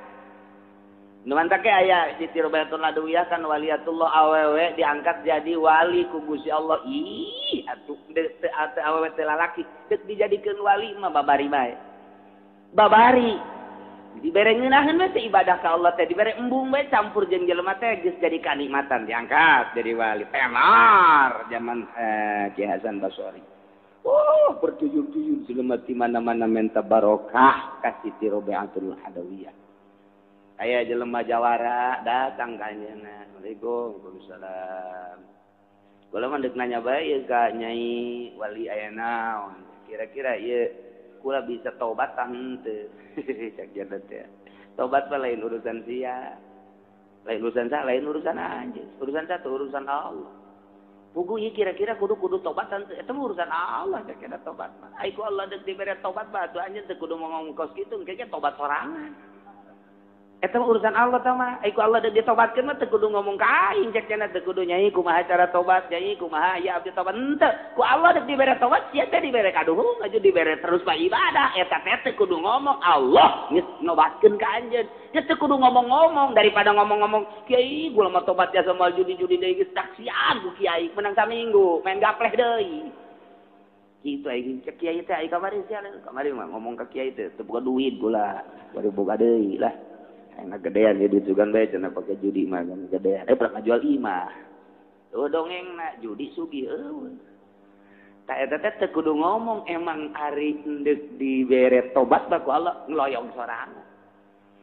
Nu mantak ge aya Siti Robiatul Adawiyah kan waliatullah awewe diangkat jadi wali ku Gusti Allah. Ih, atuh teu awewe teu lalaki deuk dijadikeun wali mah babari bae. Babari dibere ngeunaheun we teh ibadah ka Allah teh dibere embung bae campur jeung jelema teh geus jadi kanikmatan diangkat jadi wali. Tenar zaman Ki Hasan Basori. Oh, bertuyur-tuyur jelema di mana-mana menta barokah ka Siti Robiatul Adawiyah. Aya jelema jawara datang ka anjeunna. Assalamualaikum. Waalaikumsalam. Kula mah deuk nanya bae ieu ka Nyai wali aya naon. Kira-kira ieu kula bisa tobat tah henteu. Cak jadot teh. Tobat mah lain urusan sia. Lain urusan sa, lain urusan anjeun. Urusan satu urusan Allah. Puguh ieu kira-kira kudu tobat henteu. Eta mah urusan Allah cak eta tobat mah. Ai ku Allah deuk dibere tobat mah atuh anjeun teu kudu ngomong kos kitu engke ge tobat sorangan. Eta mah urusan Allah tah mah. Ai ku Allah deuk ditobatkeun mah teu kudu ngomong ka aing cek cenah teu kudu nyai kumaha cara tobat, nyai kumaha ya abdi tobat henteu. Ku Allah deuk dibere tobat sia teh dibere kaduhung aju dibere terus bae ibadah eta teh teu kudu ngomong Allah geus nobatkeun ka anjeun. Geus teu kudu ngomong-ngomong daripada ngomong-ngomong kiai gua mah tobat ya sama judi-judi deui geus taksian ku kiai menang saminggu main gapleh deui. Kitu aing cek kiai teh ai kamari sia kamari mah ngomong ka kiai teh teu boga duit gula bari boga deui lah. Enak gedean ya duit sugan bae cenah pake judi mah kan gedean. Pernah ngajual imah. Eueuh dongeng na judi sugih eueuh. Ta eta teh teu kudu ngomong emang ari endek dibere tobat baku Allah ngeloyong sorangan.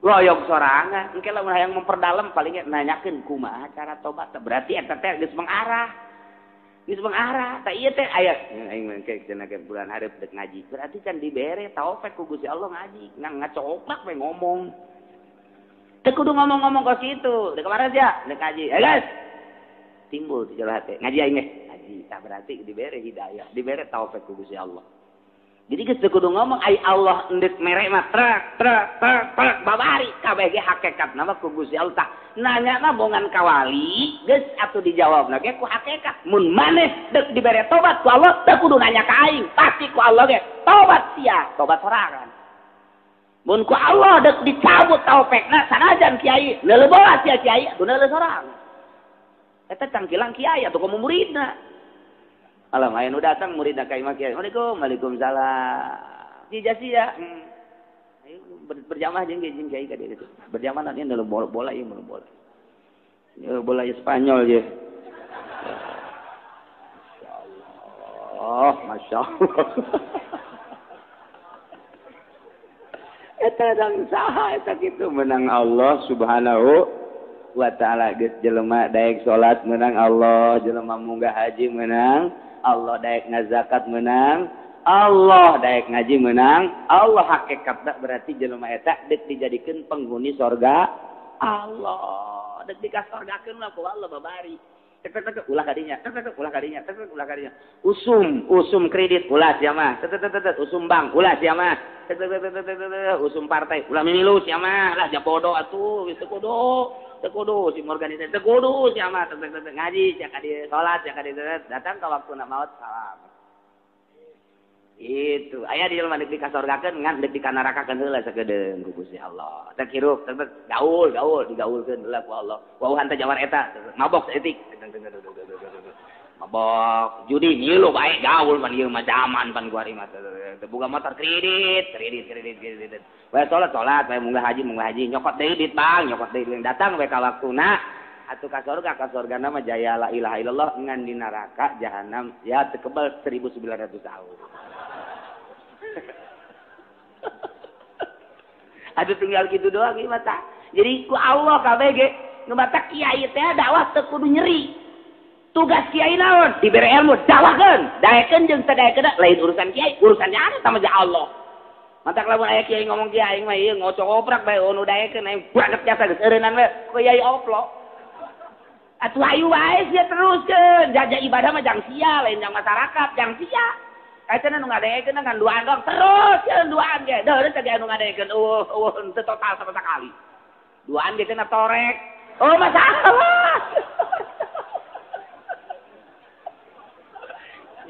Loyong sorangan. Engke lamun hayang memperdalam paling ge nanyakeun kumaha cara tobat. Berarti eta teh geus mengarah. Geus mengarah. Ta ieu teh aya aing mah engke cenah ke bulan hareup deuk ngaji. Berarti can dibere taufik ku Gusti Allah ngaji. Ngan ngacoplak we ngomong. Teu kudu ngomong-ngomong kos kitu. Deuk kemarin sia, deuk ngaji. Eh guys. Timbul di jero hate. Ngaji aing ge. Ngaji. Tah berarti dibere hidayah, dibere taufik ku Gusti Allah. Jadi geus teu kudu ngomong ai Allah endek mere mah trek trek trek trek babari kabeh ge hakikatna mah ku Gusti Allah. Tah nanyana bongan ka wali geus atuh dijawabna ge ku hakikat. Mun maneh deuk dibere tobat ku Allah teu kudu nanya ka aing, pasti ku Allah ge tobat sia, tobat sorangan. Mun ku Allah dek dicabut taufekna sanajan kiai leuleuh bola sia kiai atuh leuleuh sorang. Eta cangkilang kiai atuh komo muridna. Alam aya nu datang muridna ka imah kiai. Assalamualaikum. Waalaikumsalam. Jija sia. Ayo berjamaah jeung kiai ka dieu. Berjamaah nanti leuleuh bola bola ieu leuleuh bola. Ieu bola Spanyol ye. Masyaallah, masyaallah. Eta dang saha eta kitu menang Allah Subhanahu wa taala. Geus jelema daek salat menang Allah, jelema munggah haji menang Allah, daek ngazakat menang Allah, daek ngaji menang Allah. Hakikatna berarti jelema eta deuk dijadikeun penghuni sorga Allah, deuk dikasorgakeun lah ku Allah babari. Tek tek tek ulah kadinya, tek tek ulah kadinya, tek tek ulah kadinya. Usum, usum kredit ulah sia mah. Tek tek tek usum bank ulah sia mah. Tek tek tek tek usum partai ulah mimilu sia mah. Lah sia bodoh atuh, geus teu kudu. Teu kudu si organisasi teu kudu sia mah. Tek tek tek ngaji sia ka dieu salat sia ka dieu datang ka waktuna maot salam. Itu aya di jelema deuk dikasorgakeun ngan deuk dikanarakakeun heula sakedeung ku Gusti Allah. Teh hirup teh gaul gaul digaulkeun heula ku Allah. Wauhan teh jawar eta mabok saeutik. Mabok judi ngilu bae gaul pan ieu mah zaman pan kuari mah teu boga motor kredit kredit kredit kredit. Bae salat salat bae munggah haji nyokot deui duit bang nyokot deui duit datang we ka waktuna atuh ka sorga ka sorgana mah jaya la ilaha illallah ngan di neraka jahanam ya teu kebal 1900 tahun. Aduh tinggal gitu doang ieu mah tah. Jadi ku Allah kabeh ge nu matak kiai teh dakwah teu kudu nyeri. Tugas kiai naon? Dibere ilmu dakwahkeun, daekeun jeung teu daekeun lain urusan kiai, urusannya anu sama jeung Allah. Matak lamun aya kiai ngomong kiai aing mah ieu ngocok oprak bae nu daekeun aing banget jasa geus eureunnan we ku kiai oplo. Atuh ayu wae sia teruskeun. Jajah ibadah mah jang sia, lain jang masyarakat, jang sia. Kaitana nu ngadengekeun kan duaan doang terus ya duaan ge. Deureun teh anu ngadengekeun eueuh henteu total sama sekali. Duaan ge cenah torek. Oh masalah.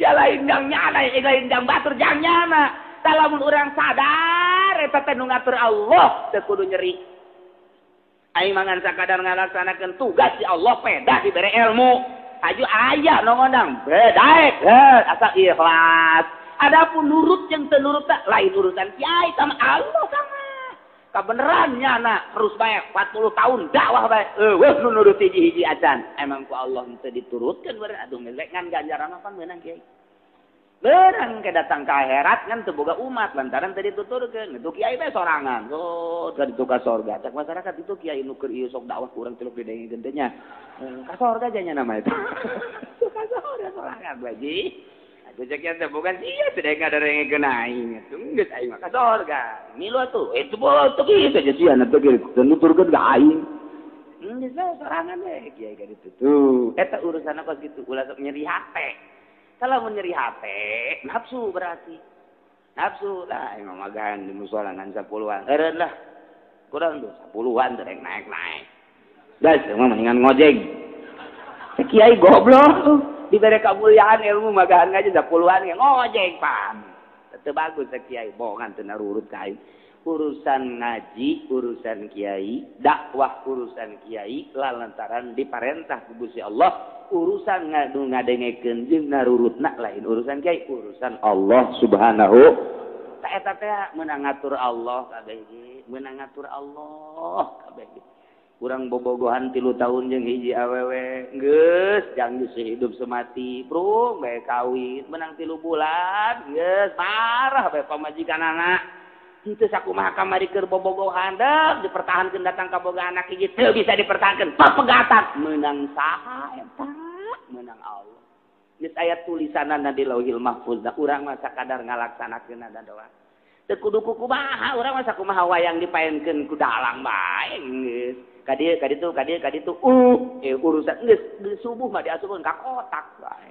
Ya lain jang nyana, lain jang batur jang nyana. Tah lamun urang sadar eta teh nu ngatur Allah teu kudu nyeri. Aing mangan sakadar ngalaksanakeun tugas si Allah pedah dibere ilmu. Aju aya nu ngondang bedaek asa ikhlas. Adapun nurut jeung teu nurut teh lain urusan kiai sama Allah sama. Kabeneran nyana terus bae 40 tahun dakwah bae. Eueuh nu nurut hiji-hiji acan. Emang ku Allah teu diturutkeun beureun aduh ngelek ngan ganjaran apa meunang kiai. Beurang ke datang ke akhirat ngan teu boga umat lantaran teu dituturkeun. Itu kiai bae sorangan. Oh, teu ditu ka sorga. Cak masyarakat itu kiai nu keur ieu sok dakwah kurang tiluk didengekeun teh nya. Ka sorga nya nama itu. Ka sorga sorangan bae ji. Atuh cek kiai teh boga sia teu ngadengekeun aing. Atuh geus aing mah ka sorga. Milu atuh. Itu boh teu kieu teh sia na teu kieu nuturkeun ka aing. Geus bae sorangan we kiai ka ditu. Tuh, eta urusanna kos kitu ulah sok nyeri hate. Kalau menyeri hati, nafsu berarti. Nafsu lah, emang magahan di musola ngan 10-an. Eureun lah. Kurang tuh 10-an teh naik-naik. Guys, emang mendingan ngojek. Kiai goblok, dibere kemuliaan ilmu magahan ngaji 10-an ge ngojek pan. Teu bagus kiai, bohongan teu narurut ka aing. Urusan ngaji, urusan kiai, dakwah urusan kiai lantaran diparentah ku Gusti Allah. Urusan ngadu ngadengekeun jeung narurutna lain urusan kiai, urusan Allah Subhanahu ta eta teh meunang ngatur Allah kabeh ge, meunang ngatur Allah kabeh ge. Urang bobogohan 3 tahun jeung hiji awewe, geus jang geus hidup semati, prung bae kawin, meunang 3 bulan, geus marah bae pamajikanana. Henteu sakumaha kamari keur bobogohan deuk dipertahankeun datang ka boga anak hiji teu bisa dipertahankeun, papegatan meunang saha eta? Menang Allah. Geus aya tulisanana di Lauhil Mahfuz, da urang mah sakadar ngalaksanakeun da doa. Teu kudu kumaha, urang mah sakumaha wayang dipaenkeun ku dalang bae geus. Ka dieu ka ditu ka dieu ka ditu urusan geus subuh mah diasupkeun ka kotak bae.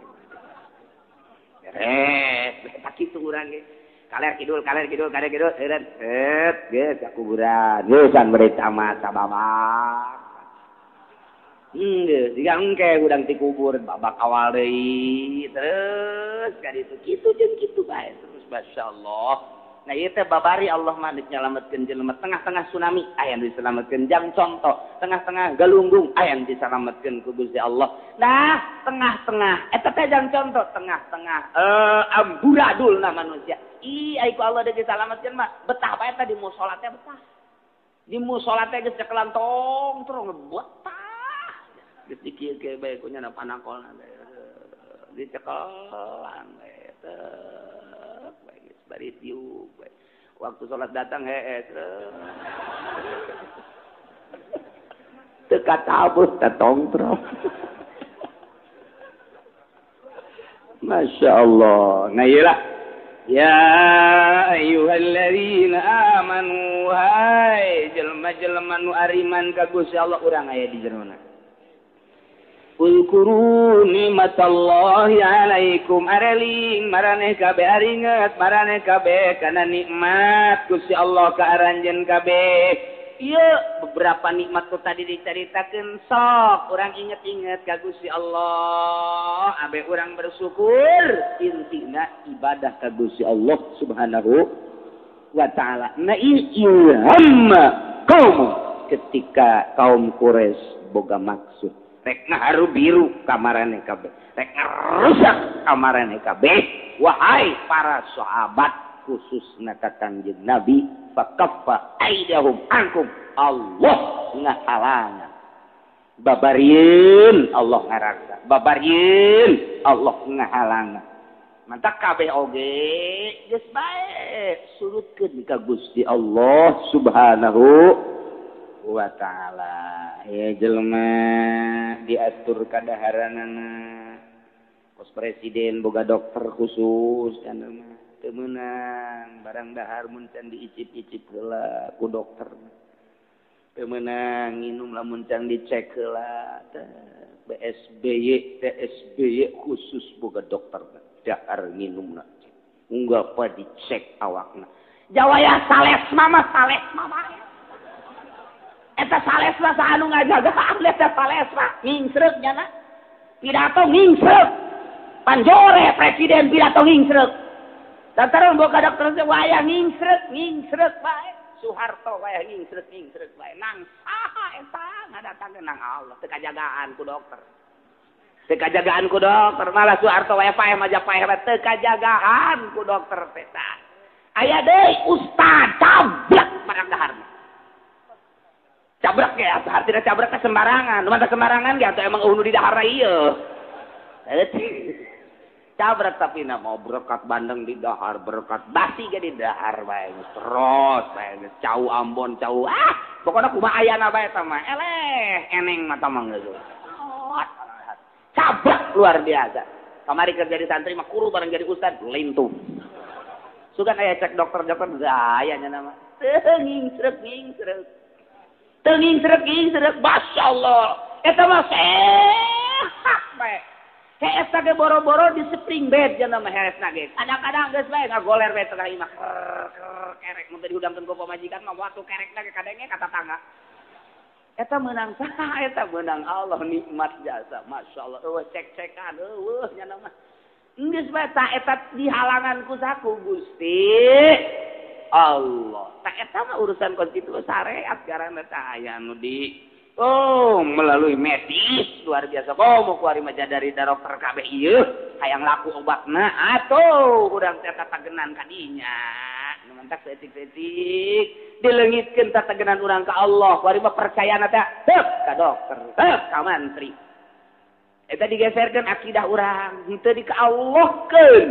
Beres, eta kitu urang ge. Kaler kidul, kaler kidul, kaler kidul, eureun. Et, geus ka kuburan. Geus can bere tamat sababak. Geus jiga engke hudang ti kubur babak awal deui terus ka ditu kitu jeung kitu bae terus masyaallah. Nah ieu teh babari Allah mah nyalametkeun jelema tengah-tengah tsunami aya nu diselametkeun jang contoh tengah-tengah galunggung aya nu diselametkeun ku Gusti Allah. Nah tengah-tengah eta teh jang contoh tengah-tengah amburadulna manusia. Ih ai ku Allah deui diselametkeun mah betah bae teh di musala teh betah. Di musala teh geus cekelan tong terus betah. Geus dikieu-kieu bae ku nya panakolna dicekelan bae teh bari tiup waktu salat datang hees teu katabus teh tongtrong. Masya Allah. Nah iyalah ya ayyuhalladzina amanu hai jelema-jelema nu ariman ka Gusti Allah urang aya di jerona. Uzkuru nikmatallahi alaikum areling maraneh kabeh aringet maraneh kabeh kana nikmat Gusti Allah ka aranjeun kabeh. Ieu beberapa nikmat tu tadi dicaritakeun sok urang inget-inget ka Gusti Allah abe urang bersyukur intina ibadah ka Gusti Allah Subhanahu wa taala. Na ilham kaum ketika kaum Quraisy boga maksud rek ngaharu biru kamarane kabeh, rek ngarusak kamarane kabeh. Wahai para sahabat khususna ka Kangjeng Nabi, fakaffa aidahum ankum, Allah ngahalangan. Babarieun Allah ngaraksa, babarieun Allah ngahalangan. Mantak kabeh oge geus bae surutkeun ka Gusti Allah Subhanahu wa ta'ala. Ya jelema diatur kadaharanana kos presiden boga dokter khusus kan mah teu meunang barang dahar mun can diicip-icip heula ku dokter teu meunang nginum lamun can dicek heula teh BSBY TSBY khusus boga dokter dahar nginumna unggah pa dicek awakna jawaya sales mama eta sales mah anu ngajagaan eta sales mah ngingsreuk nya pidato ngingsreuk panjore presiden pidato ngingsreuk lantaran boga dokter teh waya ngingsreuk bae Soeharto waya ngingsreuk bae nang saha eta ngadatangkeun nang Allah teu kajagaan ku dokter teu kajagaan ku dokter malah Soeharto waya paeh maja paeh teu kajagaan ku dokter teh aya deui ustad cablak barang daharna cabrek ya artinya cabrek teh sembarangan nu mah sembarangan ge atuh emang eueuh nu di dahar ieu cabrek tapi na mau berkat bandeng di dahar berkat basi ge di dahar bae terus bae cau Ambon cau ah pokona kumaha ayana bae eta mah eleh eneng mah mah geus cabrek luar biasa kamari kerja di santri mah kuru bareng jadi ustad lintuh sugan aya cek dokter-dokter aya nya nama teu ngingsreuk teu ngingsreuk masyaallah eta mah sehat bae hees ge boro-boro di spring bed cenah mah heresna ge kadang-kadang geus bae ngagoler bae tengah imah kerek mun teu dihudangkeun ku pamajikan mah waktu kerekna ge kadenge ka tatangga eta meunang saha eta meunang Allah nikmat jasa masyaallah eueuh cek-cekan eueuh nya mah geus bae ta eta dihalangan ku saku Gusti Allah ta eta mah urusan konstitusi syariat garana ta aya nu di oh melalui medis luar biasa komo kuari mah dari dokter kabeh ieu hayang laku obatna atuh urang teh tatagenan ka dinya nu mantak saeutik-saeutik dileungitkeun tatagenan urang ka Allah kuari mah percayana teh heup ka dokter heup ka mantri eta digeserkeun akidah urang henteu dikaallahkeun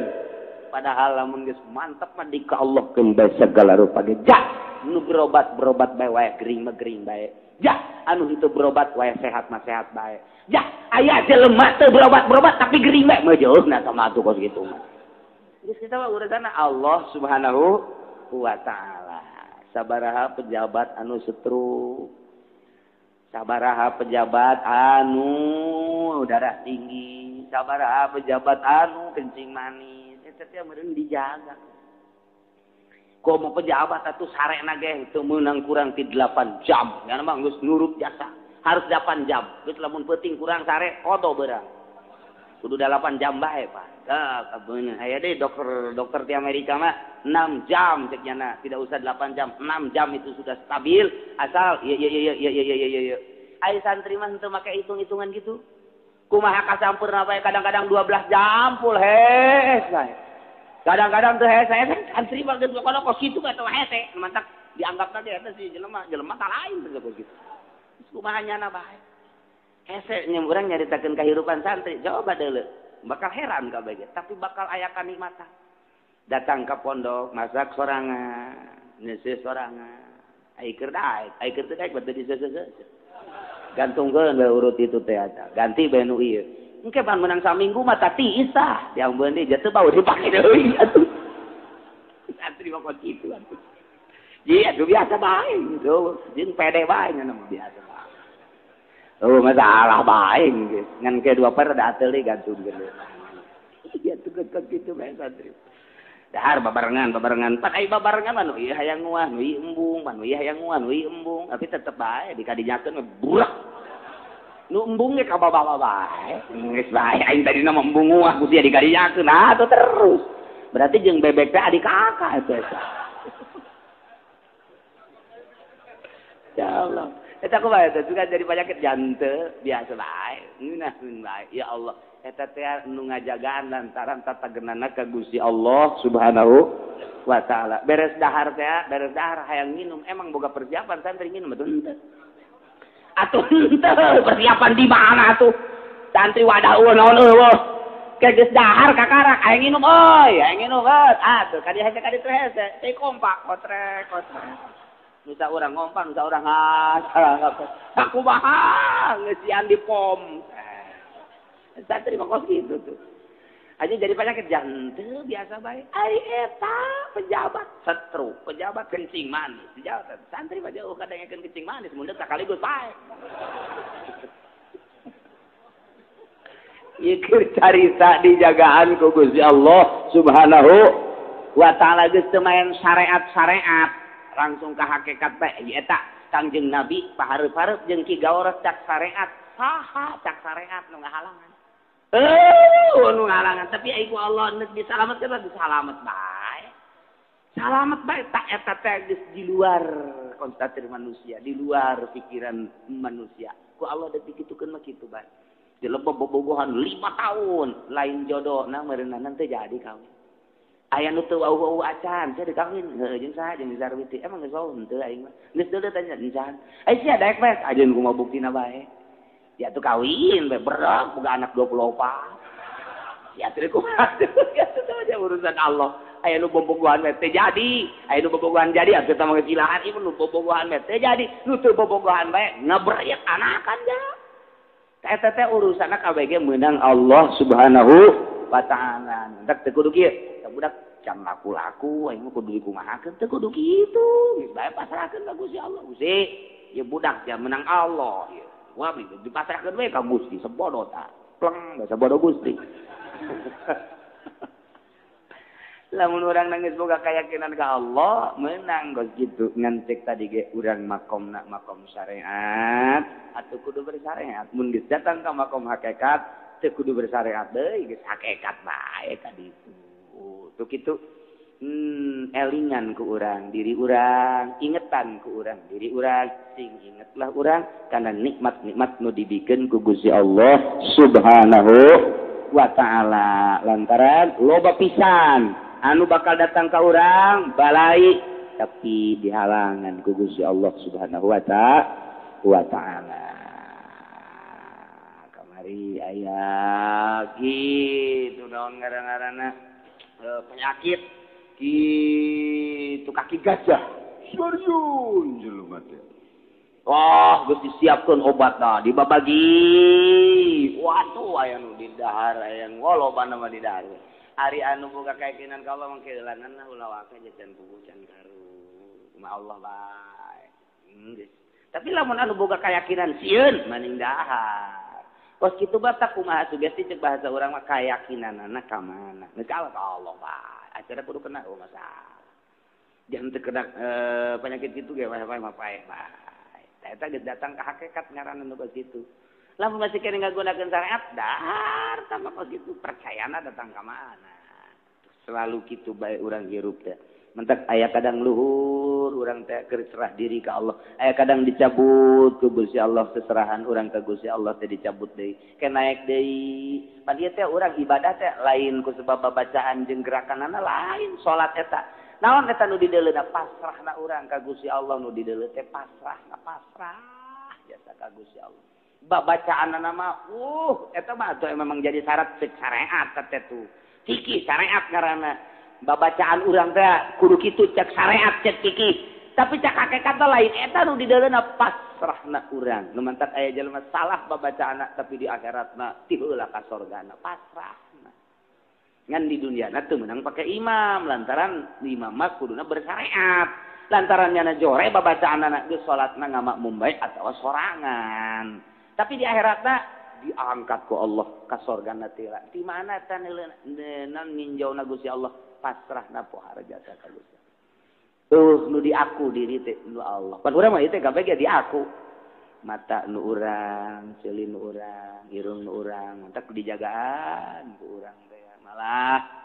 padahal lamun geus mantep mah dikaallahkeun bae sagala rupa ge jah nu berobat-berobat bae wae gering mah gering bae jah anu henteu berobat wae sehat mah sehat bae jah aya jelema teu berobat-berobat tapi gering bae mah jauhna sama atuh kos kitu mah geus kita mah urusanna Allah Subhanahu wa taala sabaraha pejabat anu stroke sabaraha pejabat anu darah tinggi sabaraha pejabat anu kencing manis eta teh meureun dijaga komo pejabat atuh sarena ge teu meunang kurang ti 8 jam nya mah geus nurut jasa harus 8 jam geus lamun peuting kurang sare kodo beurang kudu 8 jam bae Pak tah beunang aya deui dokter di Amerika mah 6 jam cek nyana tidak usah 8 jam 6 jam itu sudah stabil asal ieu ieu ieu ieu ieu ieu ai santri mah henteu make hitung-hitungan gitu kumaha kasampurna bae kadang-kadang 12 jam full hees bae kadang-kadang teu hese santri mah geus pokona kos kitu atuh hese mantak dianggap tadi eta si jelema jelema tak lain teh kos kitu kumaha nyana bae hese nya urang nyaritakeun kahirupan santri coba deuleu bakal heran kabeh ge tapi bakal aya kanikmatan datang ka pondok masak sorangan neuseuh sorangan ai keur daek ai keur teu daek batu diseuseuh gantungkeun bae urut itu teh eta ganti bae nu ieu engke pan menang saminggu mah tati isah yang beuni jatuh bau dipake deui atuh santri mah kos kitu atuh ieu atuh biasa bae gitu jeung pede bae nya mah biasa bae oh masalah bae geus ngan ke dua per da atuh gantungkeun ieu atuh kos kitu bae santri dahar babarengan pan ai babarengan mah nu ieu hayang nguah nu ieu embung pan nu ieu hayang nguah nu ieu embung tapi tetep bae dikadinyakeun mah burak nu embung ge ka bawa bae geus bae aing tadina mah embung nguah ku sia dikadinyakeun atuh terus berarti jeung bebek teh adik kakak eta ya Allah eta kumaha eta juga jadi penyakit jantung biasa bae ngeunaheun bae ya Allah eta teh nu ngajagaan lantaran tatagenana ka Gusti Allah Subhanahu wa taala beres dahar teh beres dahar hayang minum emang boga persiapan santri minum atuh henteu atuh henteu persiapan di mana atuh santri wadah eueuh naon eueuh ke geus dahar kakarak hayang minum euy hayang minum atuh ka dieu hese ka ditu hese teh kompak kotrek kotrek nusa urang ngompan nusa urang aku kumaha ngeusian di pom santri mah kos kitu tuh aja jadi penyakit jantung biasa bae ai eta pejabat stroke pejabat kencing manis pejabat santri mah jauh kadengekeun kencing manis mun deuk sakaligus bae Ieu keur carita dijagaan ku Gusti Allah Subhanahu wa taala geus teu main syariat-syariat langsung ka hakikat bae eta Kangjeng Nabi pahareup-hareup jeung Ki Gauros cak syariat saha cak syariat nu ngahalangan nu ngahalangan tapi ai ku Allah neuk disalametkeun disalamet bae salamet bae tak eta teh geus di luar konstatir manusia di luar pikiran manusia ku Allah deuk dikitukeun mah kitu bae dilebeb bobogohan 5 tahun lain jodohna meureunana teu jadi kawin aya nu teu wauh-wauh acan sia dikawin heuh jeung saha jeung Sarwiti emang geus wauh henteu aing mah geus deuleu tanya encan ai sia daek bae ajeun kumaha buktina bae ya tuh kawin bae berak boga anak 24 ya teu kumaha ya teu aja urusan Allah aya nu bobogohan bae teu jadi aya nu bobogohan jadi atuh tah mah geus ieu nu bobogohan bae teu jadi nu teu bobogohan bae ngabrek anakan ja eta teh urusanna kabeh meunang Allah Subhanahu wa taala teu kudu kieu budak can laku-laku aing mah kudu dikumahakeun teu kudu kitu geus bae pasrahkeun ka Gusti Allah Gusti ieu budak sia menang Allah ieu wah dipasrahkeun we ka Gusti sebodoh ta pleng basa bodoh Gusti lamun urang nangis boga keyakinan ka Allah menang geus kitu ngan cek tadi ge urang makomna makom syariat atuh kudu bersyariat mun geus datang ka makom hakikat teu kudu bersyariat deui geus hakikat bae ka ditu tuh kitu elingan ku urang diri urang ingetan ku urang diri urang sing ingetlah urang karena nikmat-nikmat nu dibikeun ku Gusti Allah Subhanahu wa taala lantaran loba pisan anu bakal datang ka urang balai tapi dihalangan ku Gusti Allah Subhanahu wa taala kamari aya kitu naon ngaran-ngaranna penyakit gitu kaki gajah serius jelema teh wah geus disiapkeun obatna dibabagi waduh aya nu didahar aya nu lobana mah didahar ari anu boga keyakinan ka Allah mah keulanan ulah waka can puguh can karu kumaha Allah bae geus tapi lamun anu boga keyakinan sieun maning dahar kos kitu batak kumaha sugesti cek bahasa urang mah kayakinanana ka mana geus kalah ka Allah bae acara kudu kena oh masalah jangan teu kena penyakit kitu ge wae mah paeh bae eta geus datang ka hakikat ngaranna nu kos kitu lamun masih keneh ngagunakeun syariat dahar tambah kos kitu percayana datang ka mana selalu kitu bae urang hirup teh mentak aya kadang luhur urang teh keur serah diri ka Allah aya kadang dicabut ku Gusti Allah seserahan urang ka Gusti Allah teh dicabut deui ke naek deui pan ieu teh urang ibadah teh lain ku sebab babacaan jeung gerakanana lain salat eta naon eta nu dideuleuna pasrahna urang ka Gusti Allah nu dideuleu teh pasrahna pasrah jasa ka Gusti Allah babacaanana mah eta mah atuh memang jadi syarat cek syariat teh tuh fikih syariat ngaranna babacaan urang teh kudu kitu cek syariat cek fikih tapi cek hakikat lain eta nu dideuleuna pasrahna urang nu mantak aya jelema salah babacaanna tapi di akhiratna ti heula ka sorgana pasrahna ngan di dunyana teu meunang pake imam lantaran imam mah kuduna bersyariat lantaran nyana jore babacaanna geus salatna ngamakmum bae atawa sorangan tapi di akhiratna diangkat ku Allah ka sorgana teh di mana teh non ninjauna Gusti Allah pasrahna pohara jasa ka Gusti. Nu diaku diri teh nu Allah. Pan urang mah ieu teh kabeh ge diaku. Mata nu urang, ceuli nu urang, irung nu urang, mantak dijagaan ku urang teh.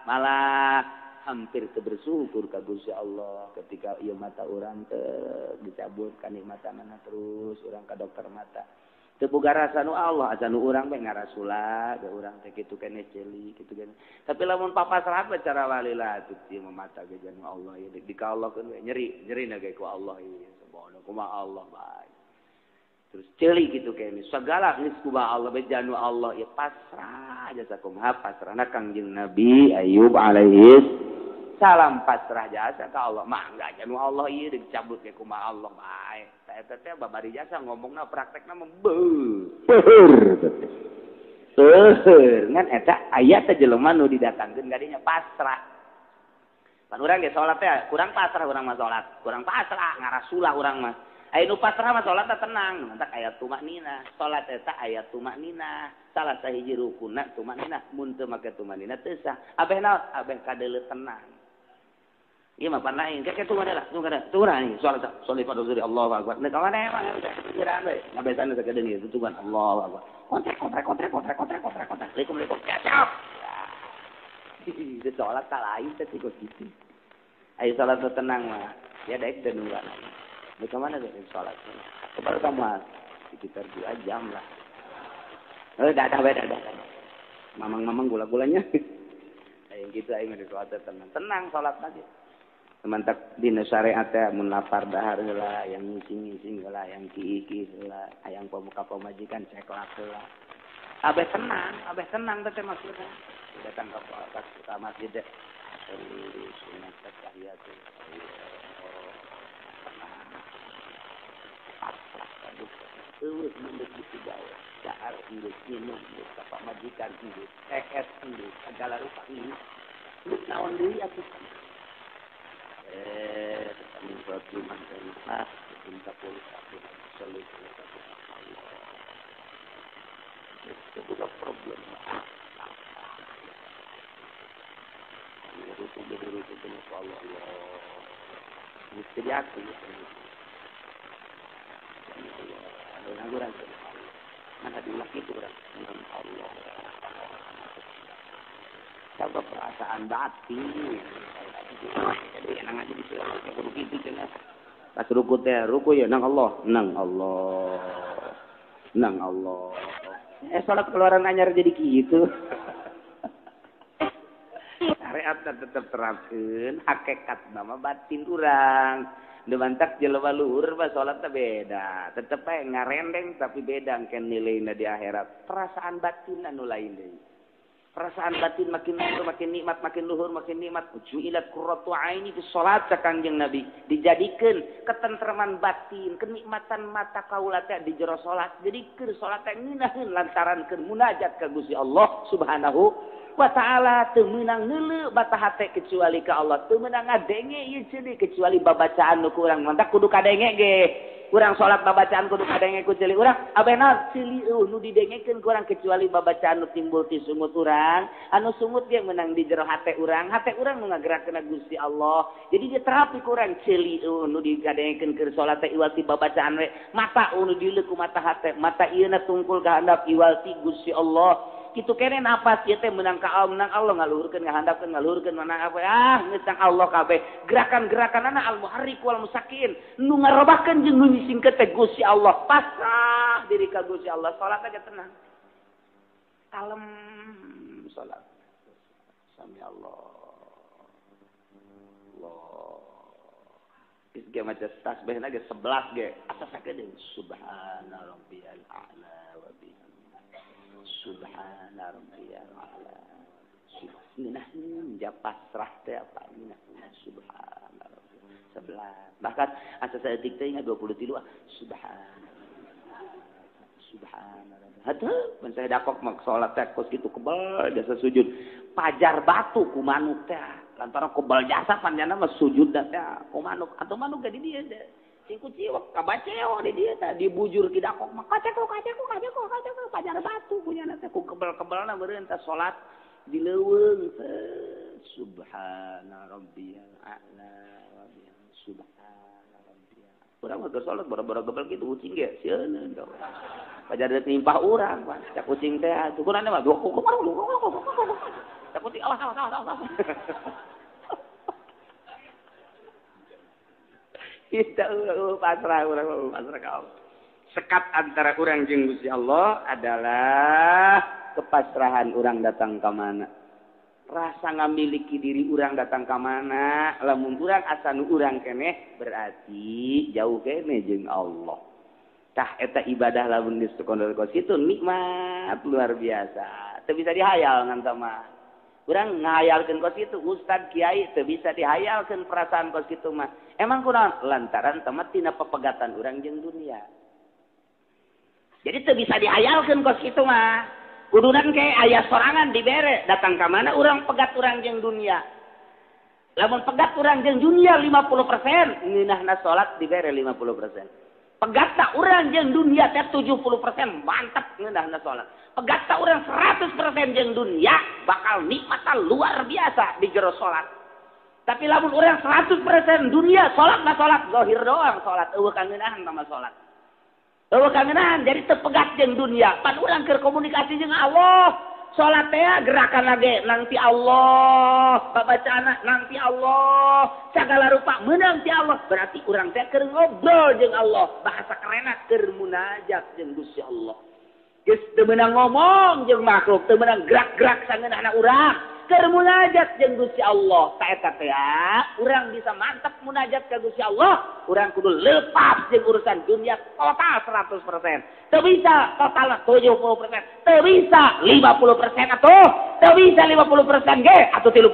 Malah hampir teu bersyukur ka Gusti Allah ketika ieu mata urang teh dicabut kanikmatanana terus urang ka dokter mata. Teu boga rasa nu Allah asa nu urang bae ngarasula ge urang teh kitu keneh ceuli kitu keneh tapi lamun papasrah bae cara walila atuh ieu mata ge janu Allah ieu di ka Allah keun we nyeri nyerina ge ku Allah ieu subhanahu kumaha Allah bae terus ceuli kitu keneh sagala geus kumaha Allah bae janu Allah ieu pasrah jasa kumaha pasrahna Kangjeng Nabi Ayub alaihi salam pasrah jasa ka Allah mangga janu Allah ieu dicabut ge kumaha Allah bae eta teh babari jasa ngomongna praktekna mah beuh seueur ngan eta aya teh jelema nu didatangkeun kadinya pasrah pan urang ge salat teh kurang pasrah urang mah salat kurang pasrah ngarasulah urang mah Aya nu pasrah mah salat tenang, mantak aya tumakninah. Salat eta aya tumakninah. Salah sahiji rukunna tumakninah, mun teu make tumakninah teu sah. Abeh naon? Abeh kadeuleu tenang. Ieu mah pan lain, keke tuh lah, tuh kada, tuh lah nih, salat salat pada zuhur Allahu akbar. Nah, ka mana emang pikiran we. Ngabesan sakedeung ieu tutupan Allahu akbar. Kontrek kontrek kontrek kontrek kontrek kontrek kontrek. Assalamualaikum alaikum. Siap. Di salat tak lain teh kos kitu. Ayo salat tenang mah. Ya daek teu nungguan. Di mana tuh salat? Baru kamu sekitar 2 jam lah. Dah beda dah. Mamang-mamang gula-gulanya. Ayo gitu aing di salat tenang. Tenang salat lagi. Temantak dina syariat teh mun lapar dahar heula, yang ngising-ngising heula, yang ki-ki heula, hayang pemuka pamajikan ceklak heula. Abeh tenang teh maksudna. Datang ke masjid teh. Sunat tahiyat. Eueuh mun kitu gawe. Dahar geus minum geus ka pamajikan geus, ES geus, segala rupa geus. Geus naon deui atuh. Kami sholat Jumat dan minta puluh satu selalu satu Allah. Itu bukan problem. Itu Allah Allah. Mesti diakui. Allah. Mana diulang itu orang Allah. Coba perasaan batin. Jadi enak aja di sini kudu kitu cenah. Pas ruku teh ruku ya nang Allah, nang Allah. Nang Allah. Salat keluaran anyar jadi kitu. Syariat tetep terapkeun, hakikat nama batin urang. Nu mantak jelema luhur mah salat teh beda. Tetep bae ngarendeng tapi beda engke nilaina di akhirat. Perasaan batin anu lain deui. Perasaan batin makin luhur makin nikmat, makin luhur makin nikmat. Ju'ilat qurratu aini fi shalat Kangjeng Nabi. Dijadikeun ketentreman batin, kenikmatan mata kaula teh di jero salat. Jadi keur salat teh ngeunaheun lantaran keur munajat ka Gusti Allah Subhanahu wa taala. Teu meunang neuleu bata hate kecuali ka Allah. Teu meunang ngadenge ieu ceuli kecuali babacaan nu ku urang. Mantak kudu kadenge ge. Urang salat babacaan kudu kadenge ku ceuli urang. Abeh naon ceuli eueuh nu didengekeun ku urang kecuali babacaan nu timbul ti sungut urang. Anu sungut ge meunang di jero hate urang. Hate urang nu ngagerakeun Gusti Allah. Jadi dia terapi ku urang ceuli eueuh nu digadengekeun keur salat teh iwal ti babacaan we. Mata nu dileuk ku mata hate, mata ieu na tungkul ka handap iwal ti Gusti Allah. Kitu kene napas ieu teh meunang ka Allah, meunang Allah ngaluhurkeun ngahandapkeun ngaluhurkeun mana apa geus Allah kabeh. Gerakan-gerakanana al muharrik wal musakin nu ngarobahkeun jeung nu nyisingkeun teh Gusti Allah. Pasrah diri ka Gusti Allah, salat aja tenang. Kalem salat. Sami Allah. Allah. Geus ge maca tasbihna ge 11 ge asa sakedeung subhana rabbiyal a'la wa bihamdihi. Subhana rabbiyal a'la. Ngeunah ja pasrah teh apa ngeunah subhana rabbiyal 11. Bahkan asa saeutik teh ingat 23 subhana. Subhana rabbiyal. Hatuh mun saya dakok mah salat teh kos kitu kebal jasa sujud. Pajar batu ku manuk teh. Lantaran kebal jasa panjana mah sujud teh ku manuk atuh manuk ge di dieu teh. Cingku ciwek kabaceo di dia teh dibujur ki dakok mah kaceko kaceko kaceko kaceko pajar batu punya teh ku kebel-kebelna meureun teh salat di leuweung subhana rabbiyal a'la wa bihamdihi subhana rabbiyal. Urang mah keur salat boro-boro gebel kitu ucing ge sieun pajar deuk nimpah urang pan cak ucing teh syukuranna mah dua kuku cak ucing awas awas awas awas. Kita pasrah urang pasrah ka Allah. Sekat antara urang jeung Gusti Allah adalah kepasrahan urang datang ka mana. Rasa ngamiliki diri urang datang ka mana, lamun urang asa nu urang keneh berarti jauh keneh jeung Allah. Tah eta ibadah lamun geus tekondol kos kitu nikmat luar biasa. Teu bisa dihayal ngan mah. Urang ngahayalkeun kos kitu ustad kiai teu bisa dihayalkeun perasaan kos kitu mah. Emang kunaon lantaran temat tina pepegatan urang jeung dunia. Jadi teu bisa dihayalkeun kos kitu mah. Kudunan ke aya sorangan dibere datang ka mana urang pegat urang jeung dunia. Lamun pegat urang jeung dunia 50%, ngeunahna salat dibere 50%. Pegat tak urang jeung dunia teh 70% mantap ngeunahna salat. Pegat tak urang 100% jeung dunia bakal nikmatan luar biasa di jero salat. Tapi lamun urang 100% dunia salat mah salat zahir doang salat eueuh kangeunahan sama salat. Eueuh kangeunahan jadi teu pegat jeung dunia. Pan urang keur komunikasi jeung Allah. Salat teh gerakan lagi nanti Allah, babacaana nanti Allah, segala rupa meunang ti Allah. Berarti urang teh keur ngobrol jeung Allah, bahasa kerenna keur munajat jeung Gusti Allah. Geus teu meunang ngomong jeung makhluk, teu meunang gerak-gerak sangeunahna urang, keur munajat jeung Gusti Allah. Ta eta teh urang bisa mantep munajat ka Gusti Allah, urang kudu lepas jeung urusan dunia total 100%. Teu bisa total 70%, teu bisa 50% atuh, teu bisa 50% ge atuh 30%.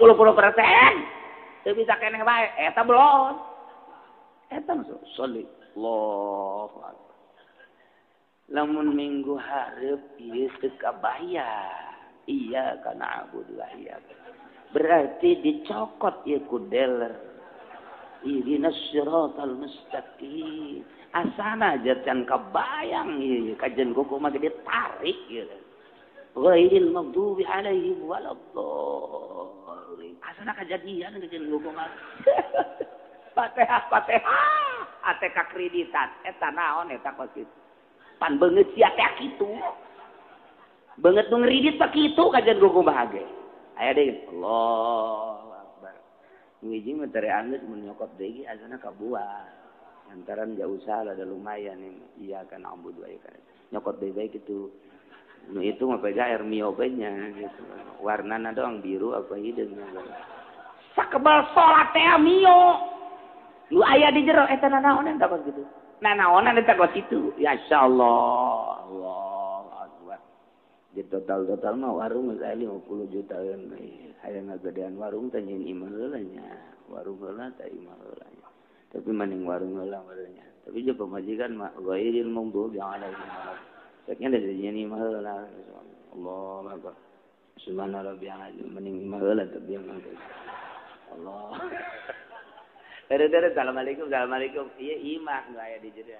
Teu bisa keneh bae, eta belon. Eta maksud sholli Allahu akbar. Lamun minggu hareup ieu teu kabayar. Iya kana abudu wa iya. Berarti dicokot ieu ku dealer. Ihdinas siratal mustaqim. Asana aja can kabayang ieu kajen kuku mah ditarik ieu. Ghairil maghdubi alaihim waladdallin. Asana kajadian kajen kuku mah. Fatihah Fatihah ATK kreditan eta naon eta kos kitu. Pan beungeut sia teh kitu. Beungeut nu ngridit mah kitu kajen kuku mah ge. Aya deui Allahu akbar. Nu hiji mah tere anggeus mun nyokot deui asana kabuah. Lantaran gak usah lah, ada lumayan ini. Iya kan ambu dua ikan. Nyokot deui bae kitu. Nu itu mah pega air mio bae nya gitu. Warnana doang biru apa hideung. Sakebal salat teh mio. Nu aya di jero eta nanaonan tah kos kitu. Nanaonan eta kos kitu. Ya insyaallah. Allahu akbar. Di total-total mah warung geus aya 50 jutaan. Hayang ngagedean warung teh nyeun imah heula nya. Warung heula teh imah heula nya. Tapi maning warung heula warungnya. Tapi je pamajikan mah ghairil maghdubi alaihim waladdallin. Ceknya da nyeun imah heula. Allahu akbar. Subhana rabbiyal azim maning imah heula teh biang. Allah. Dere-dere assalamualaikum assalamualaikum. Ieu imah nu aya di jero.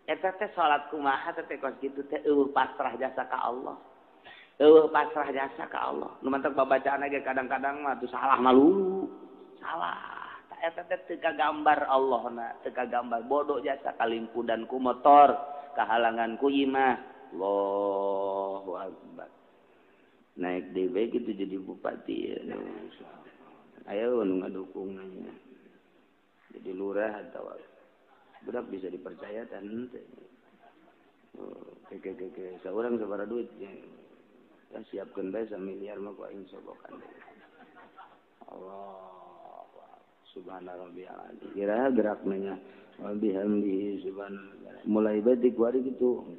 Eta teh salat kumaha teh kos kitu teh eueuh pasrah jasa ka Allah. Eueuh pasrah jasa ka Allah. Nu mantak babacaan ge kadang-kadang mah tuh salah malu. Salah. Eta teh teu kagambar Allahna, teu kagambar bodoh jasa kalimpudan ku motor, kahalangan ku imah. Allahu akbar. Naik deui kitu jadi bupati ya. Ayo nu ngadukung nya. Jadi lurah atau budak bisa dipercaya dan keke seorang sabaraha duit ya siapkeun bae samiliar mah ku aing sobokan. Allah subhana rabbiyal azim. Kira gerak nanya wa bihamdihi subhanallah. Mulai bae dikuari kitu.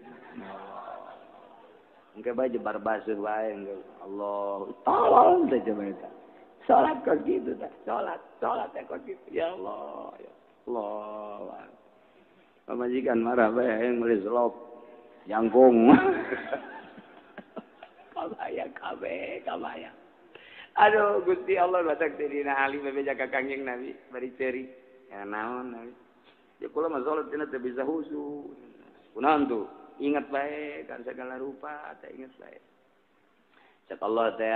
Engke bae jebar baseuh bae Allah. Tolong teh coba eta. Salat kos gitu teh. Salat teh kos gitu. Ya Allah, ya Allah. Pamajikan marah bae hayang meuli selop jangkung. Kabayang kabeh, kabayang. Aduh Gusti Allah batak teh dina Ali bebeja ka Kangjeng Nabi bari ceri. Ya naon Nabi. Ya kula mah salat cenah teu bisa khusyuk. Kunaon tuh? Ingat bae kan segala rupa teh ingat bae. Cek Allah teh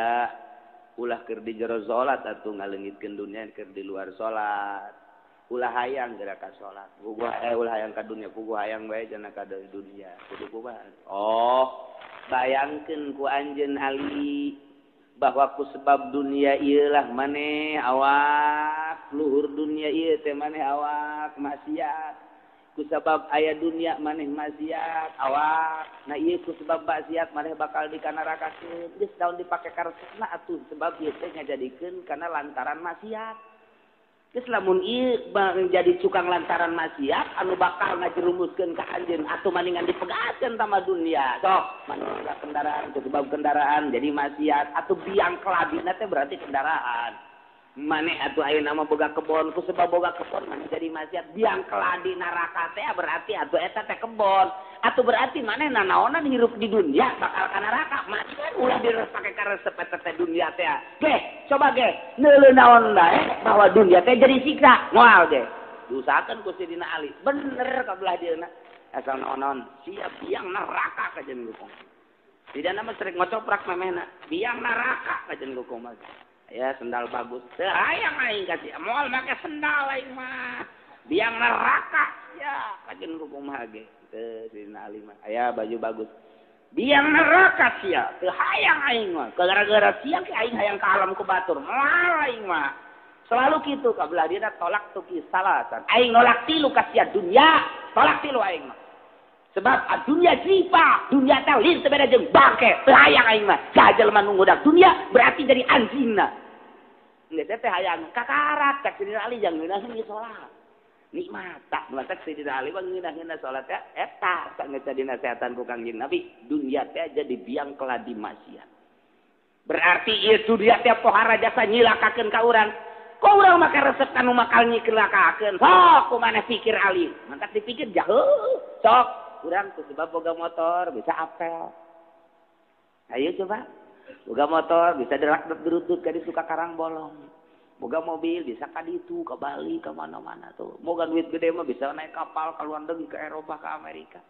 ulah keur di jero salat atuh ngaleungitkeun dunia keur di luar salat. Ulah hayang geura ka salat. Puguh ulah hayang ka dunia, puguh hayang bae cenah ka dunia. Kudu kumaha? Oh, bayangkeun ku anjeun Ali bahwa ku sebab dunia ieu lah maneh awak, luhur dunia ieu teh maneh awak maksiat. Ku sebab aya dunia maneh maksiat awak. Nah ieu ku sebab maksiat maneh bakal dikanarakakeun. Geus daun dipake karesepna atuh sebab ieu teh ngajadikeun kana lantaran maksiat. Geus lamun ieu jadi cukang lantaran maksiat anu bakal ngajerumuskeun ka anjeun atuh maningan dipegatkeun sama dunia. Sok maneh kendaraan ku sebab kendaraan jadi maksiat atuh biang kelabina teh berarti kendaraan. Maneh atuh ayeuna mah boga kebon ku sebab boga kebon maneh jadi maksiat biang keladi neraka teh berarti atuh eta teh kebon atuh berarti maneh nanaonan hirup di dunia bakal ka neraka maksiat ulah direpake karesep eta teh dunia teh. Geh coba geh neuleuh naon bae bahwa dunia teh jadi siksa moal ge Diusahakeun ku Sidina Ali. Bener ka belah dieuna. Asal naon-naon siap biang neraka kajen hukum. Tidak nama sering ngocoprak memehna. Biang neraka kajen hukum mah. Ya sendal bagus. Teu hayang aing kasih. Moal make sendal aing mah. Biang neraka ya kajen hukum mah ge. Teu Sidina Ali mah. Aya baju bagus. Biang neraka sia. Teu hayang aing mah. Gara-gara sia ke aing hayang ka alam ku batur. Moal aing mah. Selalu kitu ka belah dieuna tolak tuki salasan. Aing nolak tilu ka sia dunya, tolak tilu aing mah. Sebab dunia jipa, dunia teh lain teu beda jeung bangke, teu hayang aing mah. Sajelema nu ngudak dunia berarti jadi anjingna. Geus teh hayang kakarak cak Sidina Ali jang ngeunaheun ieu salat. Nikmat tak matak Sidina Ali mah ngeunah-ngeunah salat teh eta geus dinasehatan ku Kangjeng Nabi, dunia teh jadi biang keladi maksiat. Berarti ieu dunia teh pohara jasa nyilakakeun ka urang. Kok urang make resep kanu makal nyilakakeun? Sok kumaneh pikir Ali. Mantak dipikir jauh. Sok urang tuh sebab boga motor bisa apel. Ayo coba. Boga motor bisa derak derutut ka ditu ka Karang Bolong. Boga mobil bisa ka ditu ka Bali ka mana-mana tuh. Boga duit gede mah bisa naik kapal ka luar negeri ke Eropa ke Amerika.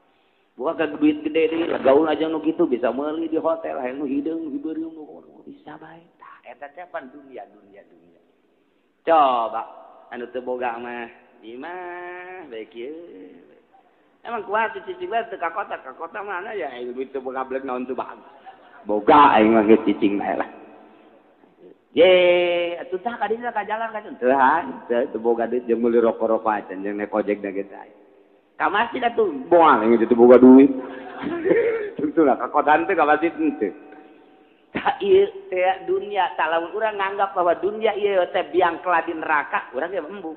Boga ka duit gede deui gaul aja nu kitu bisa meuli di hotel hayang nu hideung hibeureum nu bisa bae. Tah eta teh pan dunia dunia dunia. Coba anu teu boga mah ieu mah bae kieu. Emang kuat cicing bae teu ka kota mana ya duit teu boga blek naon teu bagus. Boga aing mah geus cicing bae lah. Ye, atuh tah ka dieu ka jalan ka teu teu boga duit jeung meuli rokok-rokok acan jeung naik ojek da geus aya. Ka masjid atuh moal aing teu boga duit. Tentu lah ka kota teh ka masjid henteu. Tah ieu teh dunia tah lamun urang nganggap bahwa dunia ieu teh biang keladi neraka, urang ge embung.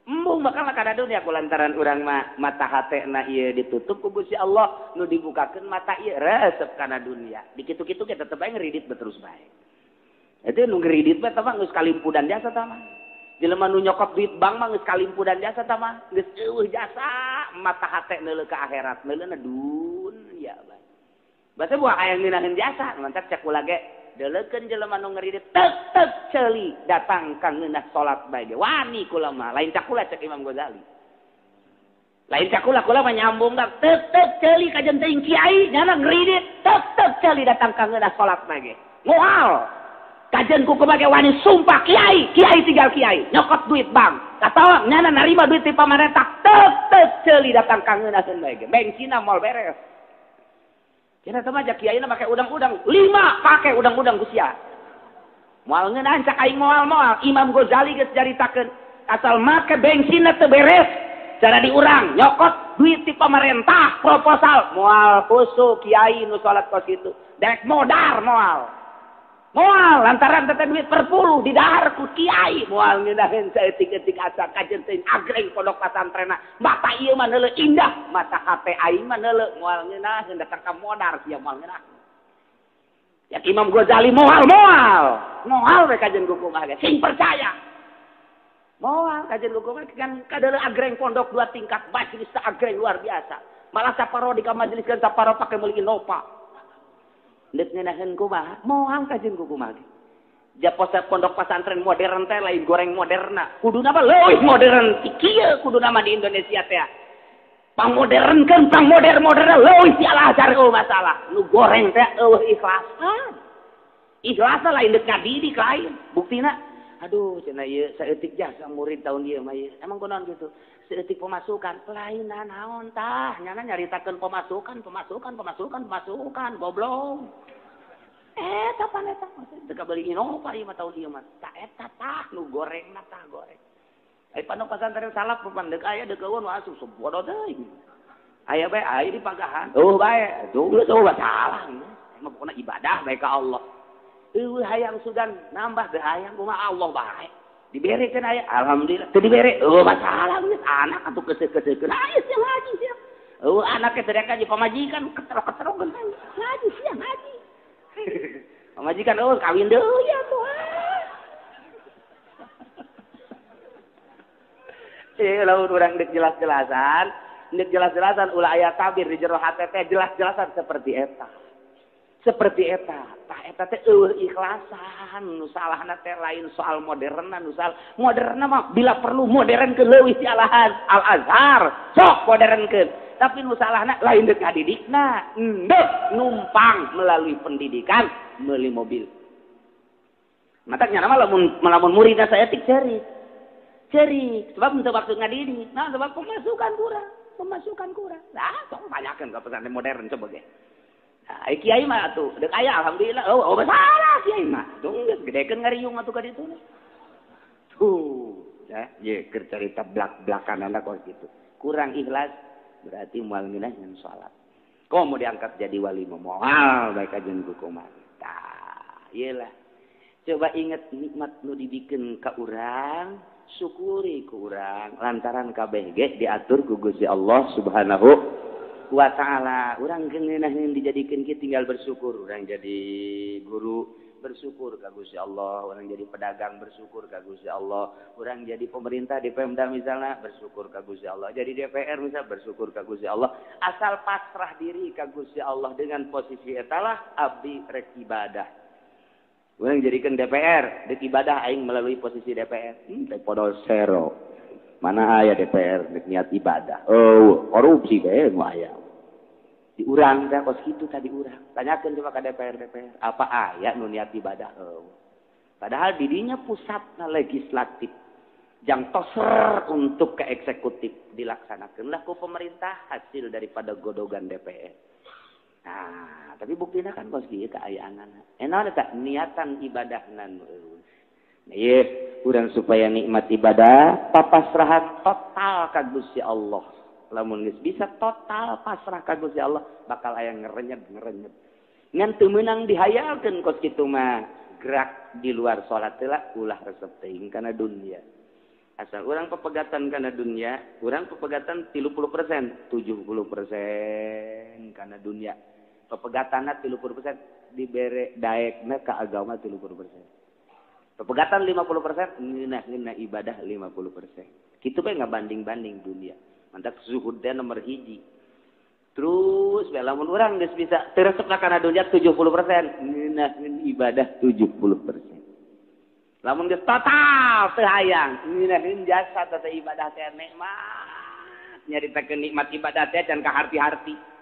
Embung bakal kana dunia kulantaran urang mah mata hatena ieu ditutup ku Gusti Allah nu dibukakeun mata ieu resep kana dunia. Dikitu-kitu ge tetep bae ngeridit terus bae. Eta nu ngeridit mah tah mah geus kalimpudan jasa tah mah. Jelema nu nyokot duit bank mah geus kalimpudan jasa tah mah, geus eueuh jasa mata hate neuleuh ka akhirat, neuleuna dunia bae. Basa buah aya ngeunaheun jasa, mantap cek kula ge deleukeun jelema nu ngeridit tek-tek ceuli datang ka ngeunah salat bae ge wani kula mah lain cakula cek Imam Ghazali lain cakula kula mah nyambung dak tek-tek ceuli ka jeung teuing kiai nyana ngeridit tek-tek ceuli datang ka ngeunah salat bae ge moal kajen ku kumaha wani sumpah kiai kiai tinggal kiai nyokot duit bank katawa nyana narima duit ti pamarentah tek-tek ceuli datang ka ngeunah bae ge bengsina moal beres. Kira sama aja kiai na pakai udang-udang, 5 pakai udang-udang gusia. Moal ngeunaan cak aing moal-moal, Imam Ghazali geus caritakeun, asal make bensinna teu beres, cara diurang nyokot duit ti pamarentah proposal, moal khusu kiai nu salat kos kitu. Dek modar moal. Moal lantaran teh duit perpuluh didahar ku kiai, moal ngeunaheun saeutik-eutik asa kajen teuing agreng pondok pasantrena. Mata ieu mah neuleuh indah, mata hate aing mah neuleuh moal ngeunaheun datang ka modar sia moal ngeunaheun. Ya Imam Ghazali moal moal. Moal we kajen ku kumaha ge sing percaya. Moal kajen ku kumaha kan kadeuleuh agreng pondok 2 tingkat majelis agreng luar biasa. Malah saparo di ka majelis kan saparo pake meuli Innova. Deuk ngeunaheun kumaha? Moal kajen ku kumaha ge. Japosa pondok pesantren modern teh lain goreng moderna. Kuduna mah leuwih modern ti kieu kuduna mah di Indonesia teh. Pangmodernkeun pang modern-modern leuwih ti Al-Azhar eueuh masalah. Nu goreng teh eueuh ikhlasan. Ikhlasan lain deuk ngadidik lain. Buktina aduh cenah ieu saeutik jasa murid tahun ieu mah ieu. Emang kunaon kitu? Saeutik pemasukan lain naon tah nyana nyaritakeun pemasukan pemasukan pemasukan pemasukan goblok. Eta pan eta teu kabeuli Innova ieu mah taun ieu mah. Tah eta tah nu gorengna tah goreng. Ai pondok pesantren salaf pan deuk aya deuk eueun asup bodoh teuing. Aya bae aya di pagahan. Eueuh bae tuh geus eueuh salah. Emang pokona ibadah bae ka Allah. Eueuh hayang sugan nambah teu hayang kumaha Allah bae. Diberekeun aya alhamdulillah teu dibere eueuh masalah geus anak atuh keuseuh-keuseuhkeun aya sia ngaji sia. Eueuh anak teh teriak ka pamajikan keterok-keterok ngaji sia ngaji. Pamajikan eueuh kawin deui atuh. Lamun urang deuk jelas-jelasan, ulah aya tabir di jero hate teh jelas-jelasan seperti eta. Seperti eta, tah Tah eta teh eueuh ikhlasan, nu salahna teh lain soal moderna, nu salah moderna mah bila perlu modern ke leuwih ti alahan Al Azhar, sok modernkeun. Tapi nu salahna lain deuk ngadidikna, endek numpang melalui pendidikan meuli mobil. Mataknya nama lamun muridna saeutik ceurik. Ceurik sebab henteu maksud ngadidik. Nah, sebab pemasukan kurang, pemasukan kurang. Nah, sok banyakeun ka pesantren modern coba ge. Nah, kiai mah atuh deuk aya alhamdulillah. Oh, salah kiai mah. Tuh geus gedekeun ngariung atuh ka ditu. Tuh, ya, ye keur carita blak-blakanana kos kitu. Kurang ikhlas berarti moal ngeunah ngan salat. Komo diangkat jadi wali mah moal bae kajeun ku kumaha. Tah, ieu lah. Coba ingat nikmat nu dibikeun ka urang, syukuri ku urang lantaran kabeh ge diatur ku Gusti Allah Subhanahu wa ta'ala. Urang ngeunah dijadikeun kieu tinggal bersyukur. Urang jadi guru bersyukur ka Gusti Allah, urang jadi pedagang bersyukur ka Gusti Allah, urang jadi pemerintah di Pemda misalnya bersyukur ka Gusti Allah, jadi DPR misalnya bersyukur ka Gusti Allah. Asal pasrah diri ka Gusti Allah dengan posisi etalah abdi rek ibadah. Urang jadikan DPR, dek ibadah aing melalui posisi DPR. Teh podol sero. Mana aya DPR dek niat ibadah. Oh, korupsi bae nu aya. Diurang teh kos kitu tadi urang. Tanyakeun coba ka DPR, DPR, apa aya nu niat ibadah? Oh. Padahal didinya pusatna legislatif. Jang toser untuk ke eksekutif dilaksanakeunlah ku pemerintah hasil daripada godogan DPR. Nah, tapi buktina kan kos kieu kaayaanana. Enaon eta niatan ibadahna nu eueuh. Nah, ieu urang supaya nikmat ibadah papasrahan total ka Gusti Allah. Lamun geus bisa total pasrah ka Gusti Allah bakal aya ngerenyep-ngerenyep. Ngan teu meunang dihayalkeun kos kitu mah. Gerak di luar salat heula ulah resep teuing kana dunia. Asal urang pepegatan kana dunia, urang pepegatan 30%, 70% kana dunia. Pepegatanna 30% dibere daekna ka agama 30%. Pepegatan 50% ngeunah-ngeunah ibadah 50%. Kitu bae ngabanding-banding dunia. Mantak zuhud teh nomor hiji. Terus bae lamun urang geus bisa teu resepna kana dunia 70%, ngeunah-ngeunah ibadah 70%. Lamun geus total teu hayang, ngeunah-ngeunah jasa teh ibadah teh nikmat. Nyaritakeun nikmat ibadah teh can ka harti-harti.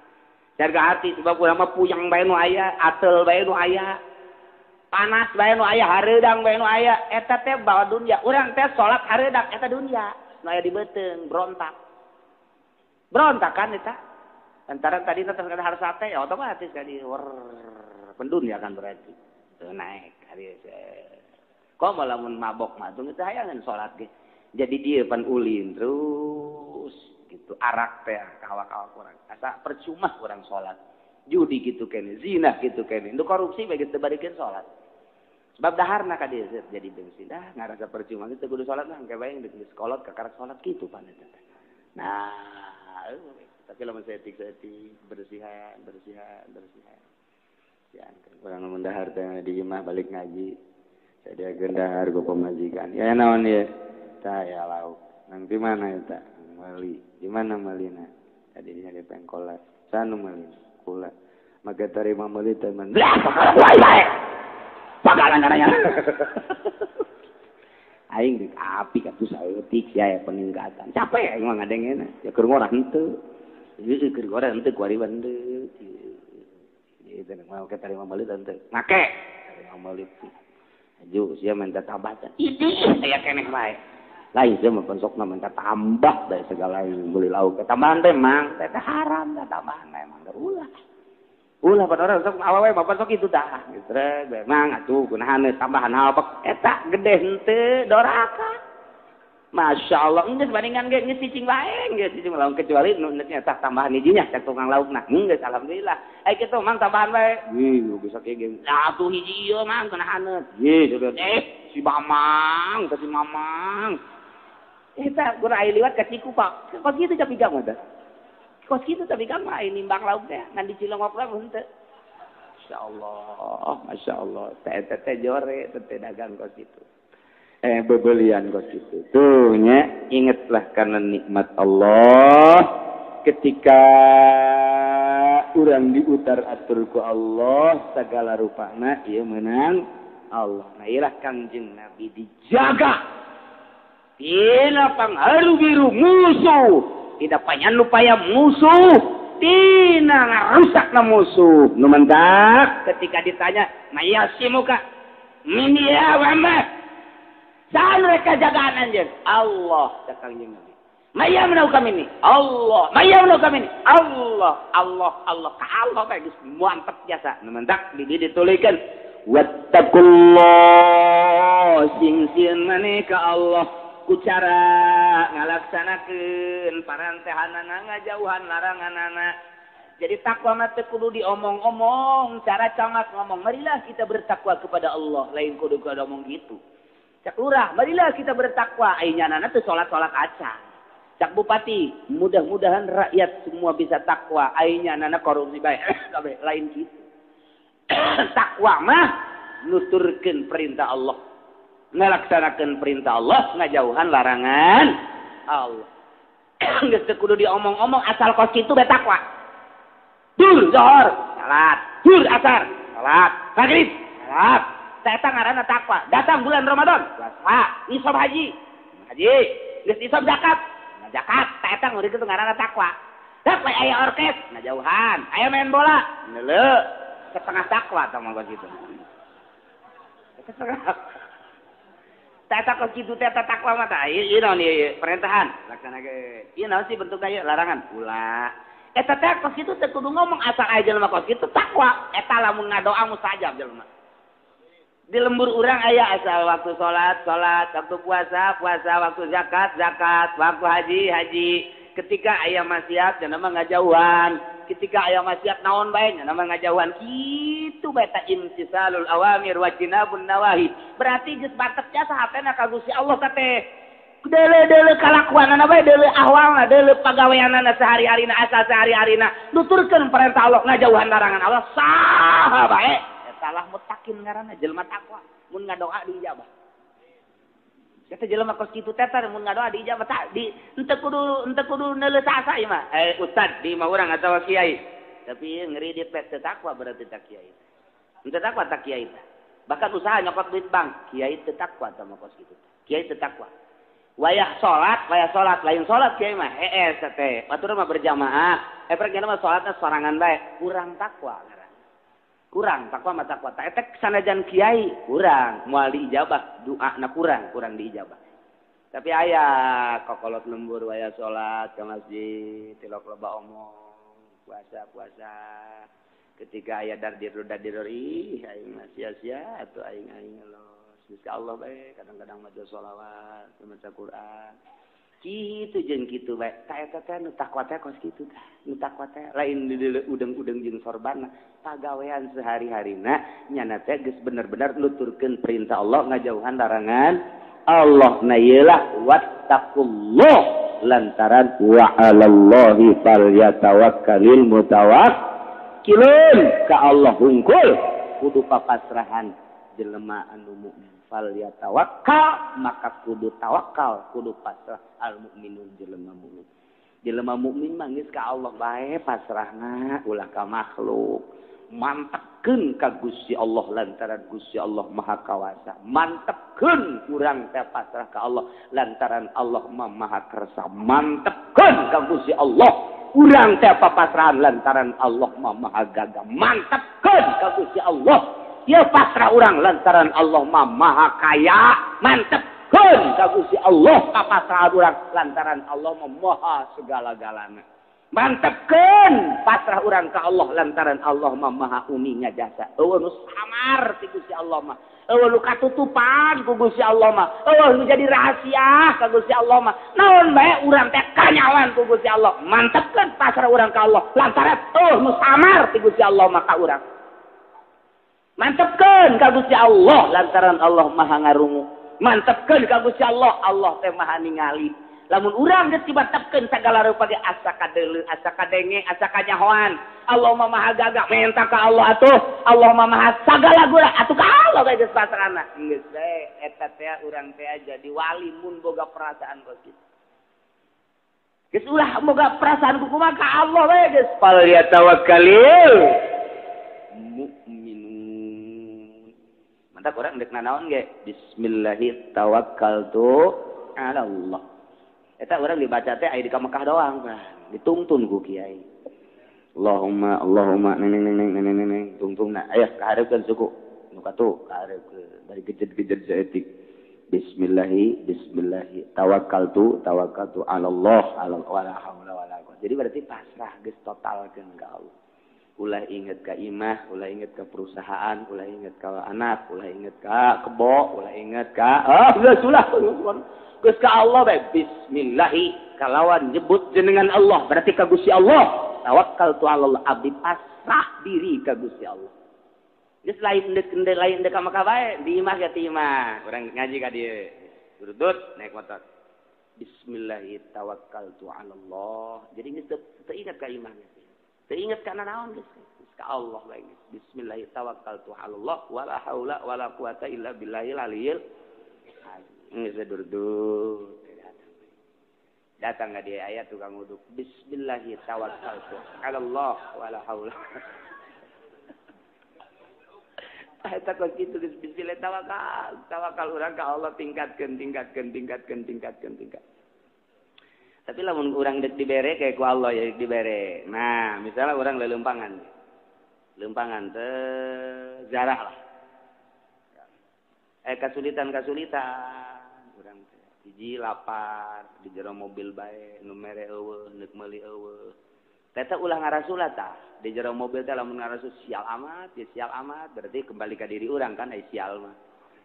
Jaga hati sebab urang mah puyeng bae nu aya, atel bae nu aya, panas bae nu aya, hareudang bae nu aya, eta teh bawa dunia. Urang teh salat hareudang eta dunia, nu aya di beuteung berontak. Berontak kan eta. Lantaran tadi teh kada harus sate ya otomatis kan di pendunia kan berarti. Teu naek hari komo lamun mabok mah teu hayangan salat ge. Jadi dia pan ulin terus gitu arak teh kawak-kawak urang asa percuma urang salat judi gitu kene zina gitu kene itu korupsi bae geus teu barikeun salat sebab daharna ka dieu jadi bensin dah ngarasa percuma geus teu kudu salat lah engke bae geus kolot kakarak salat kitu pan eta. Nah tapi lamun saeutik-saeutik bersihan bersihan bersihan ya urang mun dahar teh di imah balik ngaji sadiakeun dahar ku pamajikan ya naon ieu tah ya lauk nang di mana eta mali di mana malina tadi dia di pengkolan sanu malina kula maka tarima meuli teh man bae bae bakalan caranya aing di api atuh saeutik sia peningkatan capek aing mah ngadengena ya keur ngorah henteu ieu keur ngorah henteu kuari henteu ieu teh mah ke tarima meuli henteu make tarima meuli aju sia minta tambah idih aya keneh bae lain saya mah pensokna minta tambah dari segala yang beli lauk. Tambahan teh mang, teh haram teh tambahan memang teh ulah. Ulah pada orang sok awewe bapak sok itu dah. Gitu memang atuh kunahan tambahan habek eta gede henteu doraka. Masya Allah, geus bandingan ge geus cicing bae geus cicing lauk kecuali nu nya tambahan hijinya cek tukang laukna. Geus alhamdulillah. Ai kitu mang tambahan bae. Ih, geus sakieu ge. Atuh hiji ieu mang kunahan. Ih, si Mamang, si Mamang. Eta gura ai liwat ka Ciku Pak. Kos kitu tapi gang mah. Kos kitu tapi gang mah ai nimbang lauk teh ngan di Cilongok lah henteu. Masyaallah, masyaallah. Teh teh jore teh dagang kos kitu. Bebelian kos kitu. Tuh nya ingatlah karena nikmat Allah ketika urang diutar atur ku Allah segala rupana ieu meunang Allah. Nah ieu lah Kangjeng Nabi dijaga tina pangharu biru musuh, tidak panyanupaya musuh, tina ngarusakna musuh. Nu mentak ketika ditanya mayasimuka min ya Muhammad, saha mereka jagaan anjeun? Allah, cak Kangjeng Nabi. Maya menau kami ini Allah, maya menau kami ini Allah, Allah, Allah. Ka Allah bae geus mantep jasa. Nu mentak di dieu dituliskeun wattaqullah, sing sieun maneh ka Allah ku cara ngalaksanakeun parantehanana ngajauhan laranganana. Jadi takwa mah teu kudu diomong-omong, cara cangak ngomong marilah kita bertakwa kepada Allah, lain kudu kudu omong gitu. Cak lurah, marilah kita bertakwa, ai nyanana teu salat-salat acan. Cak bupati, mudah-mudahan rakyat semua bisa takwa, ai nyanana korupsi bae, kabeh lain gitu. Takwa mah nuturkeun perintah Allah, ngalaksanakeun perintah Allah, ngajauhan larangan Allah. Geus teu kudu diomong-omong, asal kos kitu bae takwa. Dur zuhur, salat, dur asar, salat, maghrib, salat. Eta ngaranna takwa. Datang bulan Ramadan, puasa, nisab haji, haji, geus nisab zakat, zakat. Eta ngeureun kitu ngaranna takwa. Dak we aya orkes, ngajauhan, aya main bola, neuleuh, setengah takwa tah mah kitu. Setengah. Eta kos kitu teh takwa mah tah ieu naon ieu perintahan, laksanakeun. Ieu naon sih bentukna ieu larangan? Ulah. Eta teh kos kitu teh kudu ngomong asal aya jelema kos kitu takwa. Eta lamun ngadoa mustajab jelema. Di lembur urang aya asal waktu salat, salat, waktu puasa, puasa, waktu zakat, zakat, waktu haji, haji. Ketika aya maksiat nya mah ngajauhan, ketika aya maksiat naon bae nya mah ngajauhan. Kitu bae ta imtisalul awamir wa jinabun nawahi. Berarti geus batet jasa hatena ka Gusti Allah teh. Deuleu-deuleu kalakuanana bae, deuleu ahwalna, deuleu pagaweanana sehari-harina, asal sehari-harina nuturkeun perintah Allah, ngajauhan larangan Allah, saha bae. Salah mutakin ngaranna jelema takwa, mun ngadoa diijabah. Eta jelema kos kitu teh mun ngadoa diijabah tak di henteu kudu neuleuh sasa ieu mah. Ustad di imah urang atawa kiai. Tapi ngeri dit teu takwa berarti tak kiai. Henteu takwa tak kiai teh. Bahkan usaha nyokot duit bank, kiai teu takwa tah mah kos kitu. Kiai teu takwa. Wayah salat lain salat kiai mah hees teh. Batur mah berjamaah, pergana mah salatna sorangan bae, kurang takwa ngaranna. Kurang takwa mah takwa. Ta etek sanajan kiai kurang, moal diijabah, doana kurang diijabah. Tapi aya kokolot lembur wayah salat ke masjid, tilok loba omong, puasa-puasa. Ketika aya dardir ih aing mah sia-sia atuh aing los. Gusti Allah bae kadang-kadang maca sholawat, maca Quran. Kitu jeung kitu bae. Ta eta teh nu takwa teh kos kitu tah. Nu takwa teh lain udeng-udeng jeung sorbanna, pagawean sehari-harina nyana teh geus bener-bener nuturkeun perintah Allah, ngajauhan larangan Allah. Na ieu lah wattaqullah lantaran wa 'alallahi falyatawakkalul mutawakkilun. Ka Allah hungkul kudu papasrahan jelema anu mukmin. Falyatawakkal maka kudu tawakal, kudu pasrah al mukminun jelema mukmin. Jelema mukmin mah geus ka Allah bae pasrahna, ulah ka makhluk. Mantepkeun ka Gusti Allah lantaran Gusti Allah Maha Kawasa. Mantepkeun urang teh pasrah ka Allah lantaran Allah Maha Kersa. Mantepkeun ka Gusti Allah urang teh papasrahan lantaran Allah Maha Gagah. Mantepkeun ka Gusti Allah ya pasrah urang lantaran Allah Maha Kaya. Mantepkeun ka Gusti Allah papasrahan urang lantaran Allah Maha segala-galana. Mantepkeun pasrah urang ka Allah lantaran Allah Maha uninga jasa. Eueuh nu samar ti Gusti Allah mah, eueuh nu katutupan ku Gusti Allah mah, eueuh nu jadi rahasia ka Gusti Allah mah. Naon bae urang teh kanyawan ku Gusti Allah. Mantepkeun pasrah urang ka Allah lantaran eueuh nu samar ti Gusti Allah mah ka urang. Mantepkeun ka Gusti Allah lantaran Allah Maha ngarungu. Mantepkeun ka Gusti Allah, Allah teh Maha ningali. Lamun urang geus dibantepkeun sagala rupa ge asa kadeuleu, asa kadenge, asa kanyahoan. Allah Maha gagah, menta ka Allah atuh. Allah Maha sagala gura atuh ka Allah bae geus pasrahna. Geus bae eta teh urang teh jadi wali mun boga perasaan kos kitu. Geus ulah moga perasaan ku kumaha ka Allah we geus fal yatawakkalil mu'minun. Mantap urang deuk nanaon ge bismillahi tawakkaltu ala Allah. Eta urang dibaca teh aya di ka Mekah doang kan, dituntun ku kiai. Allahumma Allahumma neng neng neng neng neng neng tungtungna aya kahareupeun suku nu katuh kahareupeun bari gejet-gejet saeutik. Bismillahi bismillahi tawakkaltu tawakkaltu ala Allah ala wala haula wala quwwata. Jadi berarti pasrah geus totalkeun ka Allah. Ulah inget ka imah, ulah inget ka perusahaan, ulah inget ka anak, ulah inget ka kebo, ulah inget ka geus ulah geus ka Allah bae. Bismillahi kalawan nyebut jenengan Allah berarti ka Gusti Allah. Tawakkaltu ala Allah, abdi pasrah diri ka Gusti Allah. Geus lain deuk lain deuk ka Mekah bae, di imah ge ti imah. Urang ngaji ka dieu. Durut naik motor. Bismillahi tawakkaltu ala Allah. Jadi geus teu ingat ka imah geus. Teu ingat ka nanaon geus. Geus ka Allah bae geus. Bismillahi tawakkaltu ala Allah wala haula wala quwata illa billahil aliyil azim. Geus durut. Datang ka dieu aya tukang uduk. Bismillahi tawakkaltu ala Allah wala haula. Eta kos kitu geus bismillah tawakal, tawakal urang ka Allah tingkatkeun, tingkatkeun, tingkatkeun, tingkatkeun, tingkat. Tapi lamun urang deuk dibere kayak ku Allah ya dibere. Nah, misalnya urang leuleumpangan. Leumpangan teh jarah lah. Kasulitan-kasulitan urang teh. Hiji lapar di jero mobil bae nu mere eueuh, neuk meuli eueuh. Teta ulah ngarasula tah di jero mobil teh lamun ngarasul sial amat, ya sial amat berarti kembali ka diri urang kan ai sial mah.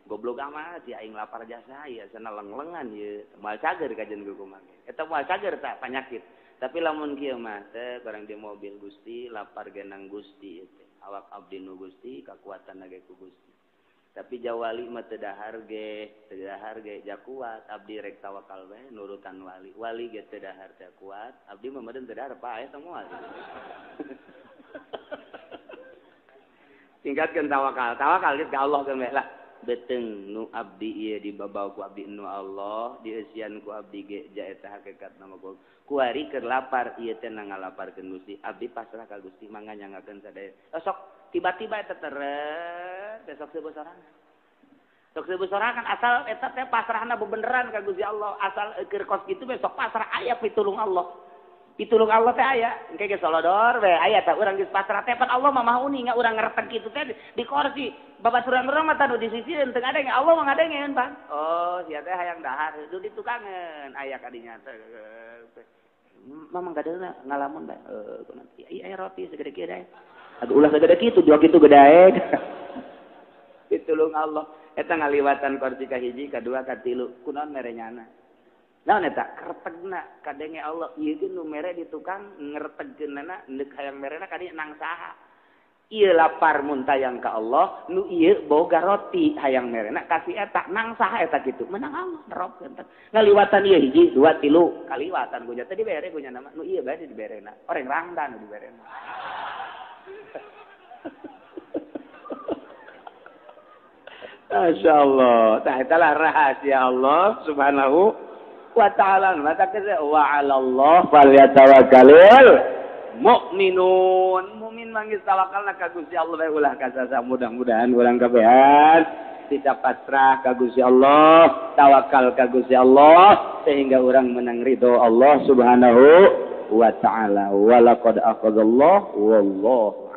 Goblok amat ya aing lapar jasa ya sana leng-lengan ye moal cager kajen kumaha. Eta moal cager tah panyakit. Tapi lamun kieu mah teh barang di mobil Gusti lapar genang Gusti teh. Awak abdi nu Gusti kakuatan ge ku Gusti. Tapi jawali mah teu dahar ge, teu dahar ge ja kuat abdi rek tawakal bae nurutan wali. Wali ge teu dahar teu kuat, abdi mah meureun teu dahar paeh moal. Tingkatkeun tawakal. Tawakal geus ka Allah keun bae lah. Beteng nu abdi ieu dibabaw ku abdi nu Allah, dieusian ku abdi ge ja eta hakikat nama ku. Kuari keur lapar ieu teh ngalaparkeun Gusti. Abdi pasrah ka Gusti mangga nyangakeun sadaya. Sok tiba-tiba eta teret besok seueuh sorangan. Sok seueuh sorangan asal eta teh pasrahna bebeneran ka Gusti Allah, asal keur kos kitu besok pasrah aya pitulung Allah. Pitulung Allah teh aya, engke geus solodor we aya tah urang geus pasrah teh pan Allah mah maha uning urang ngerteg kitu teh di kursi. Babaturan urang mah tah nu di sisieun teu ngadenge Allah mah ngadengeun pan. Oh, sia teh hayang dahar du di tukangeun aya ka dinya teh. Mamang kadeuna ngalamun bae. Kunaon ieu aya roti segede kieu dae. Aduh ulah segede kitu, dua kitu gedaek. Pitulung Allah. Eta ngaliwatan kursi ka hiji, ka dua, ka tilu. Kunaon mere nyana? Naon eta? Kertegna kadenge Allah. Ieu ge nu mere di tukang ngertegkeunana neuk hayang merena ka dieu nang saha. Ieu lapar mun tayang ka Allah, nu ieu boga roti hayang merena kasih eta nang saha eta kitu. Menang Allah nerobkeun. Ngaliwatan ieu hiji, dua, tilu, kaliwatan ku nya teh dibere ku nya nama nu ieu bae diberena. Oreng rangda nu diberena. Masya Allah. Tah itulah rahasia Allah Subhanahu wa ta'ala. Mata kese wa 'ala Allah falyatawakkalul mu'minun. Mukmin manggis tawakalna ka Gusti Allah bae ulah kasasa. Mudah-mudahan urang kabehan tidak pasrah ka Gusti Allah, tawakal ka Gusti Allah sehingga urang menang ridho Allah Subhanahu wa ta'ala. Wa laqad akhadallahu wallahu